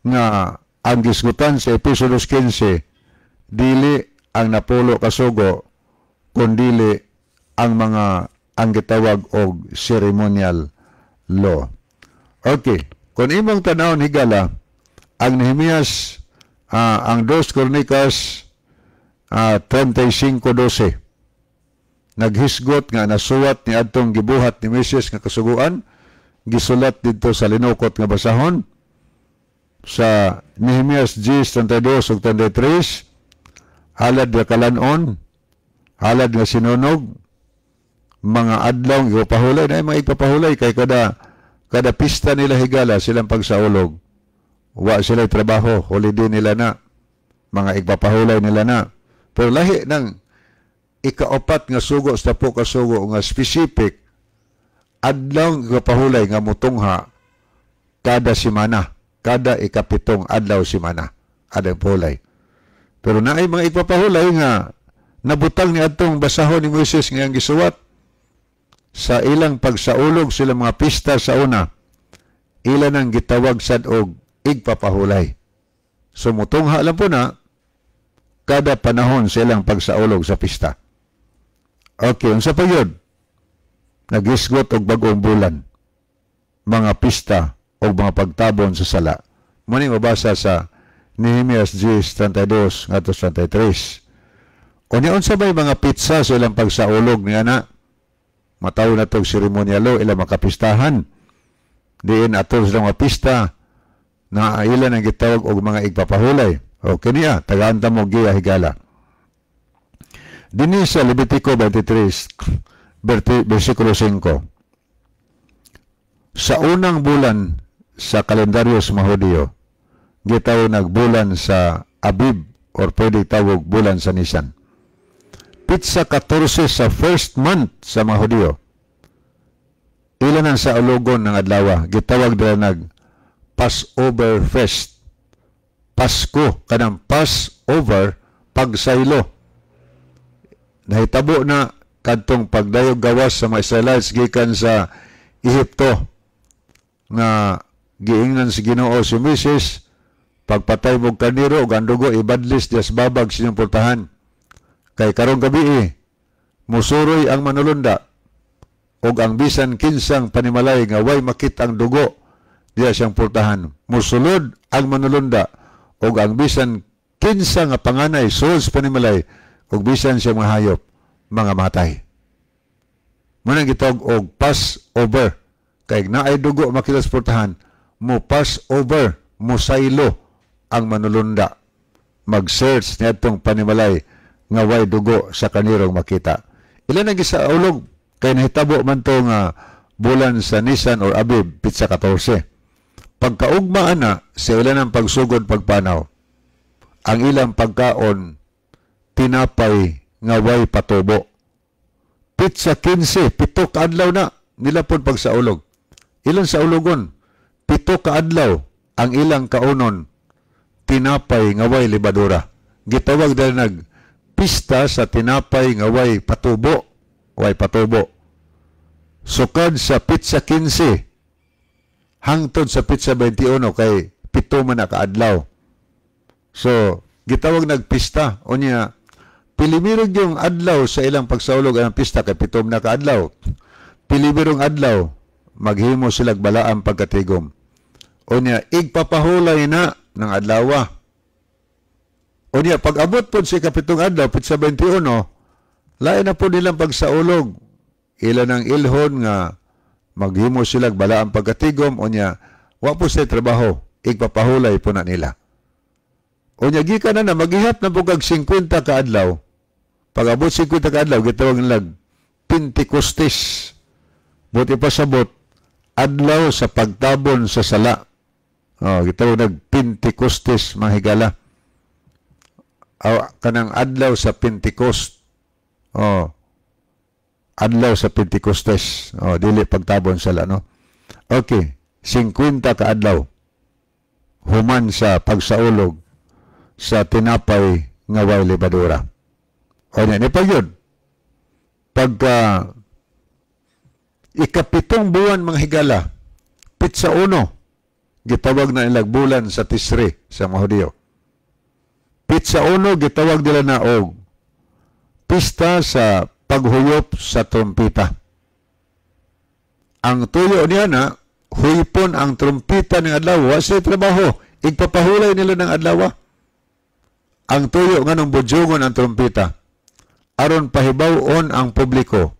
nga ang gisgutan sa Episo 2:15 dili ang napulo kasugo kundili ang mga ang gitawag og ceremonial law. Okay, kung imong tanawon, higala, ang Nehemias, ang 2 Kronikas 35:12 naghisgot nga nasuwat ni adtong gibuhat ni Moises nga kasuguan, gisulat didto sa linukot nga basahon. Sa Nehemias 10:32 ug 33, halad nga kalanon, halad nga sinunog, mga adlaw ipapahulay na mga ipapahulay kay kada kada pista nila, higala, silang pagsaulog. Wa sila trabaho, holiday nila na. Mga igpapahulay nila na. Pero lahi ng ikaapat nga sugo sa tapo ka sugo nga specific adlaw igpapahulay nga mutungha kada simana, kada ikapitong adlaw simana, adlaw pahulay. Pero naay mga igpapahulay nga nabutang ni atong basahon ni Moises nga ang gisuwat sa ilang pagsaulog sila mga pista sa una, ilan ang gitawag sad og igpapahulay. So mutungha lang po na kada panahon sa ilang pagsaulog sa pista. Okay, unsa pa yun? Nagisgot og bagong bulan, mga pista o mga pagtabon sa sala. Muna mabasa sa Nehemias 10:32 ngadto 33. Unya unsa bay mga petsa sa ilang pagsaulog niya na? Mataw na tog seremonyalo ilang makapistahan. Diin atol sa mga pista na ilan ang gitawag og mga igpapahulay. O kiniya, tagaan ta mo giya, higala. Dinhi sa Levitico 23, versikulo 5. Sa unang bulan sa kalendaryo sa mga Hudiyo, gitawag nagbulan sa Abib or pwede tawag bulan sa Nisan. Petsa 14 sa first month sa mga Hudiyo. Ilan ang sa ulogon ng adlaw, gitawag nila nag Passover Feast. Pasko, kanang Passover, pagsaylo. Nahitabo na kadtong pagdayog gawas sa mga Israelites gikan sa Ehipto nga giingnan si Ginoo si Moises, "Pagpatay mo karnero ug ang dugo ibadlis diya sa babag sa inyong pultahan. Kay karong gabi musuroy ang manulunda ug ang bisan kinsang panimalay nga way makita ang dugo diya siyang pultahan, musulod ang manulunda ug ang bisan kinsa nga panganay sulod sa panimalay ug bisan siya mga hayop mga matay." Muna gitawag og Passover kay naay dugo makita sa pultahan, mo pass over, mo saylo ang manulunda, mag-search niadtong panimalay nga way dugo sa kanirong makita. Ilan ang gisaulog kay nahitabo man to nga bulan sa Nisan or Abib, petsa 14. Pagkaugma ana sa ilan ang pagsugod pagpanaw, ang ilang pagkaon tinapay nga way patubo. Petsa 15, 7 kaadlaw na nila pod pagsaulog. Ilan sa ulogon? 7 kaadlaw ang ilang kaunon tinapay nga way lebadura. Gitawag dahil nag pista sa tinapay nga way patubo, way patubo. Sukad sa petsa 15 hangtod sa petsa 21 kay 7 man na kaadlaw. So, gitawag nagpista. Unya, pilimirog yung adlaw sa ilang pagsaulog ang pista kay 7 na kaadlaw. Pilimirong adlaw, maghimo silag balaang pagkatigom. Unya, igpapahulay na ng adlawa. Unya, pag abot po sa 7 adlaw, petsa 21, lain na po nilang pagsaulog. Ilan ang ilhon nga maghimo silag balaang pagkatigom, unya, wa po sa trabaho, igpapahulay po na nila. Unya, gikan na na, maghihap na po kag 50 kaadlaw. Pag abot 50 kaadlaw, gitawag nilag Pentecostes. Buti pasabot, adlaw sa pagtabon sa sala. Oh, gitawag nag Pentecostes, mga higala. Oh, kanang adlaw sa Pentecost. Oh, adlaw sa Pentecostes. Oh, dili pagtabon sala, no? Okay, 50 kaadlaw human sa pagsaulog sa tinapay nga way lebadura. O niya, ni pag yun, pagka 7 buwan, mga higala, petsa 1, gitawag na ilag bulan sa Tisri sa mga Hudiyo. Petsa 1, gitawag nila na og pista sa paghuyop sa trumpita. Ang tuyo niya na, huypon ang trumpita ng adlaw, wa sa trabaho, igpapahulay nila ng adlaw. Ang tuyo nga nung budyongon ang trumpita, aron pahibaw-on ang publiko,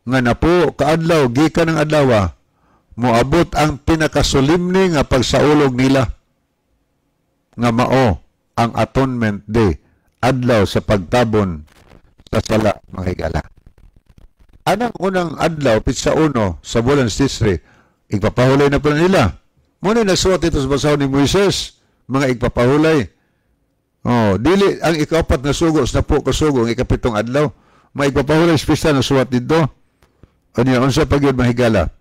nga napo kaadlaw gikan ng adlaw, moabot ang pinakasolemne nga pagsaulog nila. nga mao ang Atonement Day, adlaw sa pagtabon sa sala, mga higala. Anang unang adlaw, pitsa 1 sa bulan sa Tisri, igpapahulay na pala nila. Muna nasuwat ito sa basahon ni Moises, mga igpapahulay. Oh, dili ang ikaapat na sugo sa napo kasugo ang ikapitong adlaw, maigpapahulay sa pista na suwat dito. Ano unsa pa gyud, mahigala?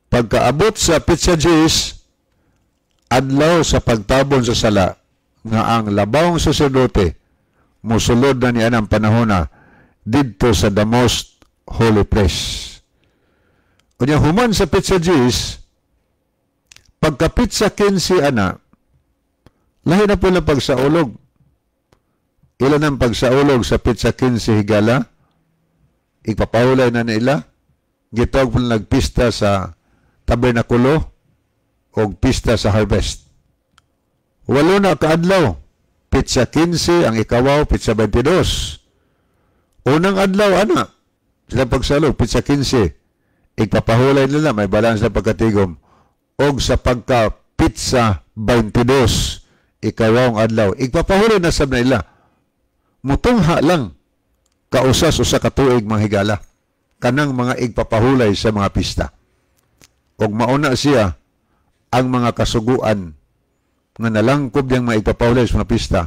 Pagkaabot sa pitsa 10, adlaw sa pagtabon sa sala, nga ang labawong saserdote musulod na niya ng panahon na didto sa the most holy place. Unya human sa pitsa 10, pagka pitsa 15 ana, lahi na po lang pagsaulog. Ilan ang pagsaulog sa pitsa 15, higala? Ipapahulay na nila. Gitawag po nagpista sa tabernakulo o pista sa harvest. 8 na kaadlaw. Pitsa 15, ang ikawaw, pitsa 22. Unang adlaw, ana, sila pagsalog, pitsa 15. Igpapahulay nila, may balance na pagkatigom. Og sa pagka pitsa 22, ikawaw ang adlaw, igpapahulay na sab nila. Mutungha lang, kausas usa ka tuig, mga higala, kanang mga igpapahulay sa mga pista. Og mauna siya ang mga kasuguan nga nalangkob niyang mga igpapahulay sa mga pista,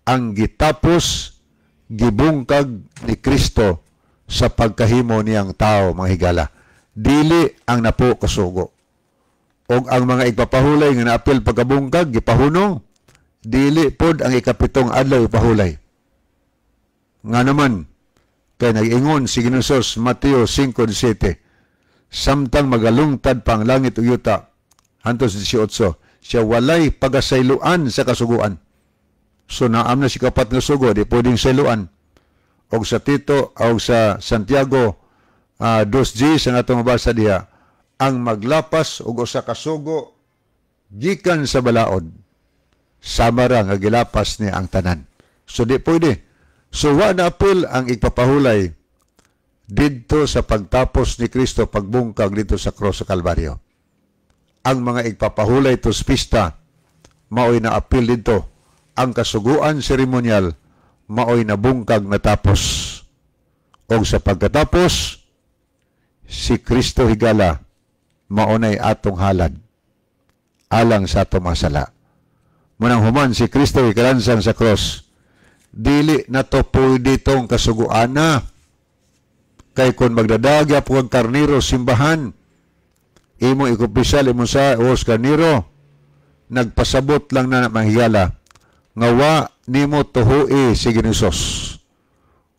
ang gitapos gibungkag ni Kristo sa pagkahimo niyang tao, mga higala. Dili ang napo kasugo. Og ang mga igpapahulay nga naapil pagkabungkag, gipahunong, dili pod ang ikapitong adlaw ipahulay. Nga naman, kay nag-ingon si Ginoong Hesus, Mateo 5:7, samtang magalungtad pa ang langit ug yuta, hantos 18, siya walay pagasayloan sa kasuguan. So naam na si kapat nga sugo, di pwedeng sayloan. Og sa Tito, og sa Santiago 2G, sa atong mabasa diha, ang maglapas og usa ka sugo gikan sa balaod, sama ra nga gilapas niya ang tanan. So di pwede. So wa na apil ang igpapahulay didto sa pagtapos ni Kristo pagbungkag dito sa cross sa Kalbaryo. Ang mga igpapahulay to pista maoy na apil dito. Ang kasuguan seremonyal maoy nabungkag natapos. Og sa pagkatapos, si Kristo, higala, maunay atong halad alang sa atong mga sala. Munang human si Kristo ikalansang sa cross, dili na to pwede tong kasuguan na. Kay kung magdadagya po ang karniro simbahan, imo ikupisal imo sa os karniro, nagpasabot lang na mahigala, nga wa nimo tuhui si Ginoong Hesus.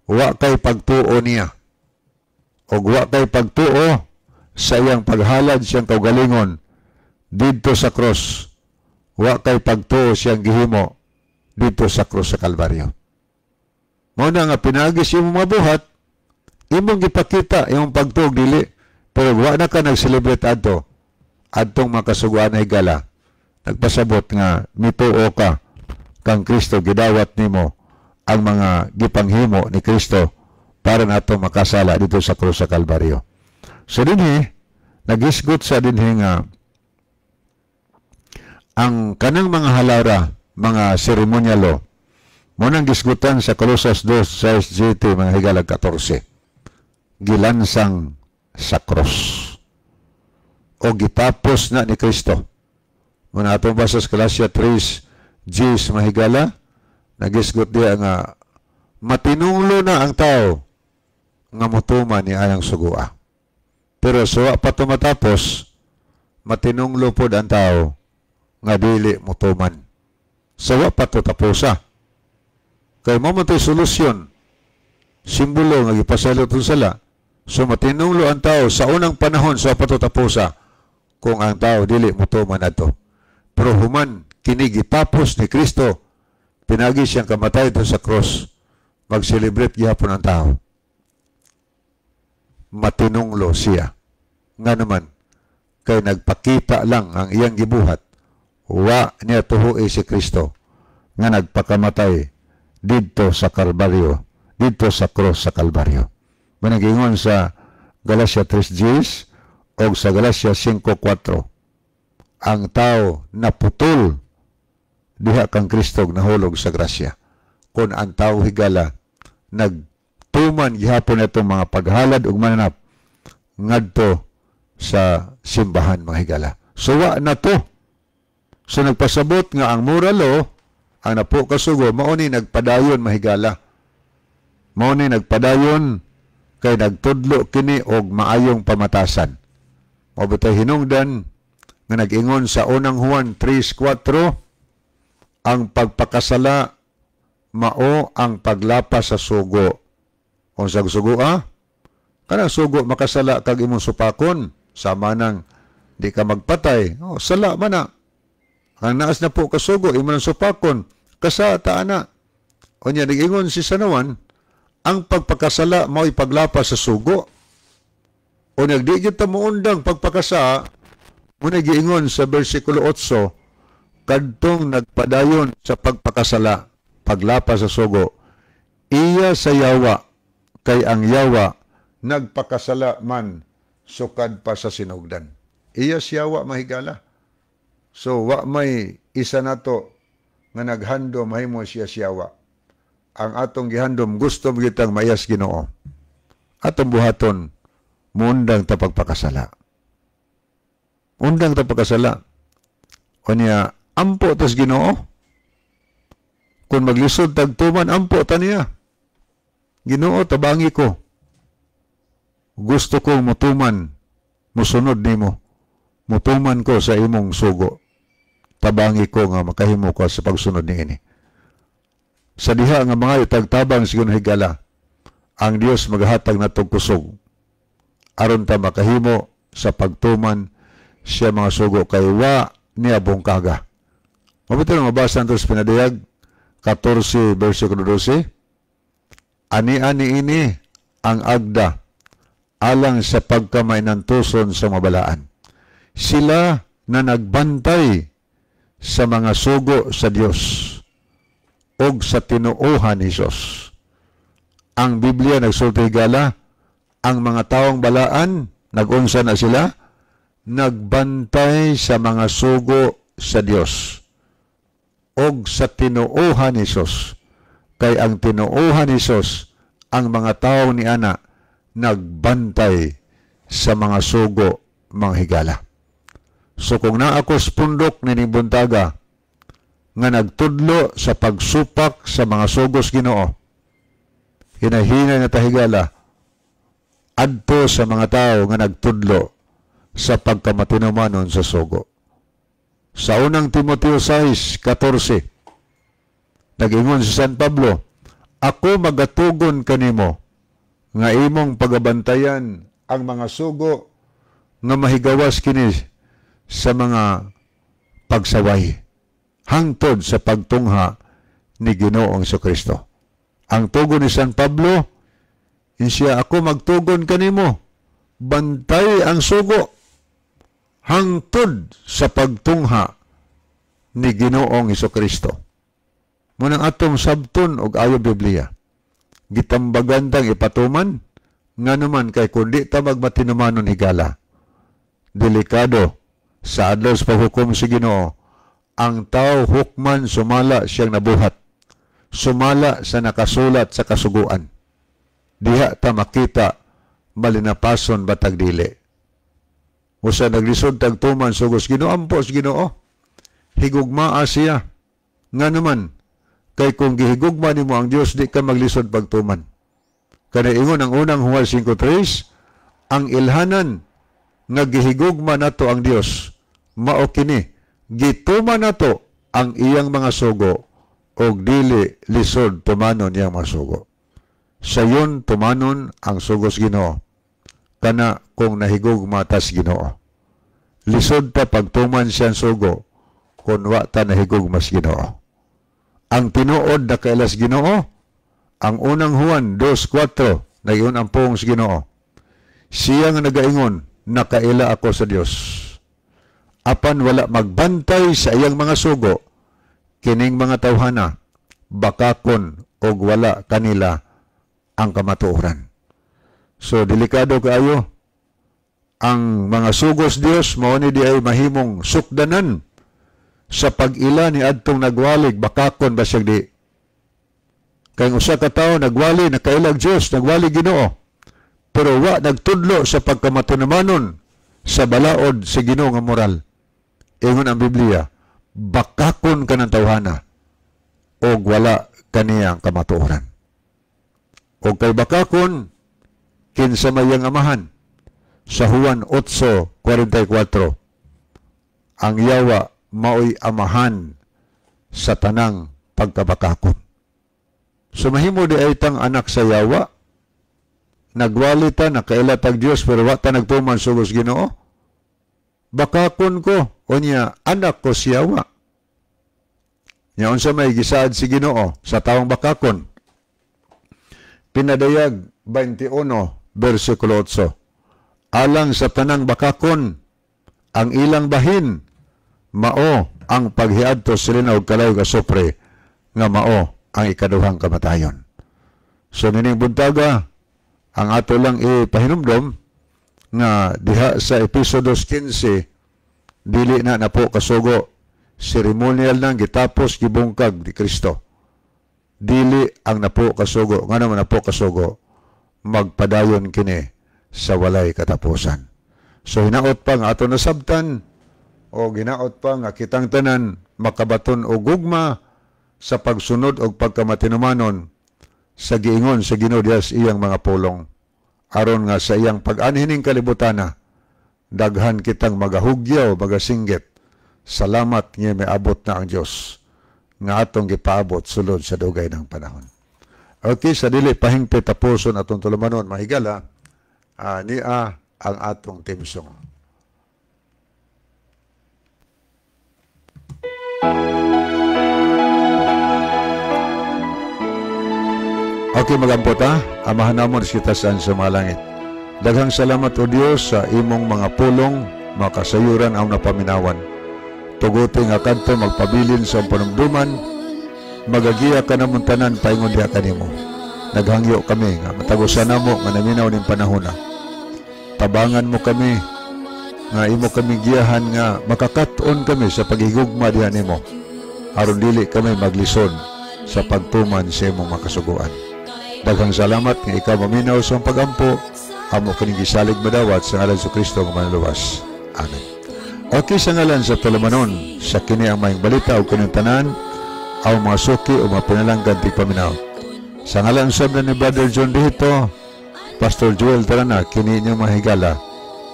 Wa kay pagtuo niya. Og wa kay pagtuo sa iyang paghalad siyang kaugalingon didto sa cross. Wa kay pagtuo siyang gihimo didto sa cross sa Kalbaryo. Mao na nga pinagi sa imong mabuhat, imong gipakita imong pagtuo dili, pero wa na ka nag-celebrate adto adtong makasuguan na higala, nagpasabot nga mituo ka kang Kristo, gidawat nimo ang mga gipanghimo ni Kristo para nato makasala dito sa krus sa Kalbaryo. So dinhi nagisgot sa dinhi nga ang kanang mga halara, mga seremonyalo, mo nang gisgutan sa Colosas 2, 6, GT, mga higalag 14, gilansang sa cross o gitapos na ni Kristo. Muna atong basa sa Galatia 3, G, mahigala, nagisgot diya nga matinunglo na ang tao nga mutuman ni anang sugua. Pero suwa pa tumatapos, matinunglo pod ang tao nga dili mutuman. Sawa pa to taposa. Kay mo man to'y solusyon, simbolo nga gipasaylo itong sala. So matinunglo ang tao sa unang panahon sa pa to taposa kung ang tao dili mutuman adto. Pero human kini gitapos ni Kristo, pinagi siyang kamatay doon sa cross, mag-celebrate gihapon ang tao. Matinunglo siya. Nga naman, kay nagpakita lang ang iyang gibuhat, wa niya tuhui si Kristo nga nagpakamatay didto sa Kalbaryo, didto sa cross sa Kalbaryo. Managingon sa Galatia 3:10 o sa Galatia 5:4, ang tao naputol Diha kang Kristo nahulog sa grasya. Kung ang tao, higala, nagtuman gihapon itong mga paghalad ug mananap ngadto sa simbahan, mga higala. So wa na to. So nagpasabot nga ang moral law, ang napo kasugo, mao ni nagpadayon, mahigala. Mao ni nagpadayon kay nagtudlo kini og maayong pamatasan. Mao bitay hinungdan nga nag-ingon sa Unang Juan 3:4, ang pagpakasala mao ang paglapas sa sugo. Kung sa sugo ah, kanang sugo makasala kag imong supakon, sama nang di ka magpatay, oh, sala man na. Ang naas na po kasugo, imo nang supakon, kasata na. O niya, nag-ingon si San Juan, ang pagpakasala mao'y paglapas sa sugo. O nagdi gyud ta moundang pagpakasa, mo nagiingon sa versikulo 8, kadtong nagpadayon sa pagpakasala, paglapas sa sugo, iya sa yawa, kay ang yawa nagpakasala man sukad pa sa sinugdan. Iya siya yawa, mahigala. So wa may isa nato nga naghando mahimo siya siyawa. Ang atong gihandom, gusto gitang mayas Ginoo. Atong buhaton, muundang ta pagpakasala. Undang ta pagkasala. O niya, ampo tas Ginoo. Kung maglisod tagtuman, ampo ta niya. Ginoo, tabangi ko. Gusto kong mutuman, musunod nimo. Mutuman ko sa imong sugo. Tabangi ko nga makahimo ko sa pagsunod niini. Sa diha nga mga itagtabang sa higala, ang Dios maghatag natong kusog aron ta makahimo sa pagtuman siya mga sugo kay wa niya bungkaga. Mabuti na mabasa nato sa Pinadayag 14 versikulo 12. Ani-ani ini ang agda alang sa pagkamainantuson sa mabalaan. Sila na nagbantay sa mga sugo sa Dios og sa tinuohan ni Hesus. Ang Biblia nagsulti, higala, ang mga taong balaan, nagunsa na sila, nagbantay sa mga sugo sa Dios og sa tinuohan ni Hesus. Kay ang tinuohan ni Hesus, ang mga tao ni ana nagbantay sa mga sugo, mga higala. So kung naa ako sa pundok nining buntaga nga nagtudlo sa pagsupak sa mga sugos Ginoo, hinahinay na tahigala adto sa mga tao nga nagtudlo sa pagkamatinumanon sa sugo. Sa Unang Timoteo 6:14, nag-ingon si San Pablo, "Ako magatugon kanimo nga imong pagabantayan ang mga sugo nga mahigawas kini sa mga pagsaway hangtod sa pagtungha ni Ginoong Kristo." Ang tugon ni San Pablo, siya, "Ako magtugon kanimo, bantay ang sugo hangtod sa pagtungha ni Ginoong Kristo." Munang atong sabton og ayo Biblia. Gitambagan tang ipatuman, nga naman kay kundi ta magmatinumanon, higala, delikado sa adlaw sa paghukom si Ginoo, ang tao hukman sumala siyang nabuhat, sumala sa nakasulat sa kasuguan. Diha ta makita malinapason batag dili. Usa naglisod tagtuman sugos Ginoo, ampo sa Ginoo. Higugmaa siya. Nga naman, kay kung gihigugma nimo ang Dios, di ka maglisod pagtuman. Kanay ingon ang Unang Juan 5:3, ang ilhanan nga gihigugma nato ang Dios, mao kini, gituman nato ang iyang mga sugo og dili lisod tumanon iyang mga sugo. Sayon tumanon ang sugos Ginoo kana kung nahigugma tas Ginoo. Lisod ta pagtuman siyang sugo kung wa ta nahigugma sa Ginoo. Ang tinuod na kailas Ginoo, ang Unang Juan 2:4, nagiyon ang pong sa Ginoo. Siya nga nagaingon, "Nakaila ako sa Dios," apan wala magbantay sa iyang mga sugo, kining mga tawhana, bakakon og wala kanila ang kamatuoran. So delikado kaayo ang mga sugos Dios, mao ni di ay mahimong sukdanan Sa pag-ila ni adtong nagwalig, bakakon ba siya di? Kay usa ka tawo nagwali, nakailag Dios, nagwali Ginoo, pero wa nagtudlo sa pagkamatinumanon sa balaod sa Ginoo nga moral. Ingon ang Biblia, bakakon ka ng tawhana og wala kaniyang kamatuoran. Og kay bakakon, kinsa may iyang amahan? Sa Juan 8:44, ang yawa maoy amahan sa tanang pagkabakakon. So mahimo di ay tang anak sa yawa, nagwali ta, nakaila tag Dios, pero wa ta nagtuman sugos Ginoo. Bakakon ko, unya anak ko si yawa. Nya unsa may gisaad si Ginoo sa tawong bakakon? Pinadayag 21 versikulo 8. Alang sa tanang bakakon, ang ilang bahin mao ang paghiadto sa linaw kalayo asupre nga mao ang ikaduhang kamatayon. So nining buntaga, ang ato lang ipahinumdom nga diha sa episodo 15 dili na napo kasugo, ceremonial nang gitapos gibungkag ni Kristo. Dili ang napo kasugo, ngano man napo kasugo, magpadayon kini sa walay katapusan. So hinaot pa nga ato nasabtan o ginaot pa nga kitang tanan makabaton og gugma sa pagsunod og pagkamatinumanon sa giingon sa Ginoo diha sa iyang mga pulong, aron nga sa iyang pag-anhining kalibutana daghan kitang magahugyaw, magasinggit, salamat nga miabot na ang Dios nga atong gipaabot sulod sa dugay ng panahon. Okay, sa dili pahingpit tapuson atong tulumanon, mahigala, niya ang atong team song. Okay, magampot ha. Amahan namon kita saan sa mga langit. Daghang salamat o Dios sa imong mga pulong, makasayuran ang napaminawan. Tuguti nga kadto magpabilin sa panumduman, magagiya ka namon tanan paingon diha kanimo. Naghangyo kami nga matagusan namo nga naminaw ning panahona. Tabangan mo kami nga imo kami giyahan nga makakat-on kami sa paghigugma diha nimo, aron dili kami maglisod sa pagtuman sa imong makasuguan. Daghang salamat nga ikaw maminaw sa pagampo, amo kining gisalig madawat sa ngalan sa Kristo nga manluwas. Amen. Okay, sa ngalan sa tulumanon, sa kini ang maayong balita ug kining tanan, aw mga suki o mga pinalanggan tigpaminaw. Sa ngalan sab ni Brother John Dihito, Pastor Joel Tarana, kini inyong mahigala.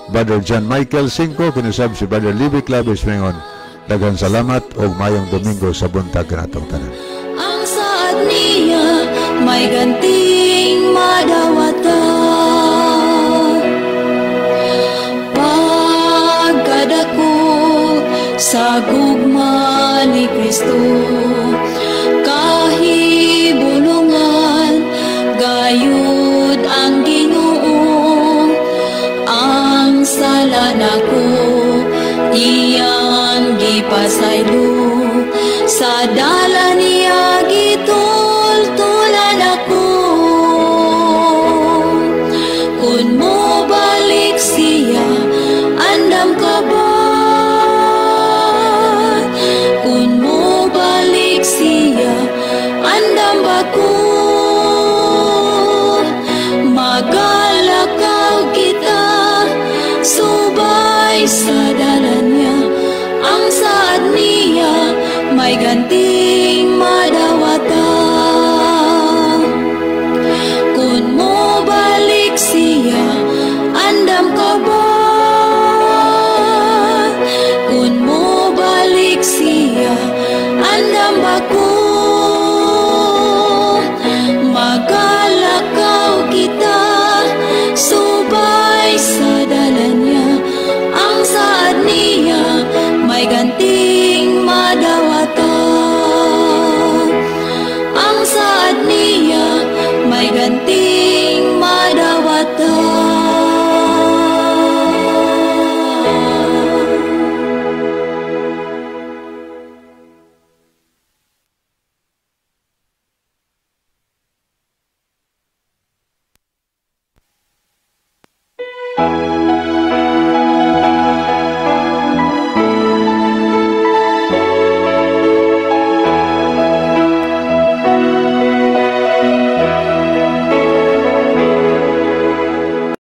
Brother John Michael Cinco, kinusab si Brother Libby Claves Mengon. Daghang salamat ug maayong Domingo sa buntag kanatong tanan. Ang saad niya may ganting madawatan. Pagkadako sa gugma ni Kristo, kahibulungan gayud ang Ginoo, ang sala nako iyang gipasaylo.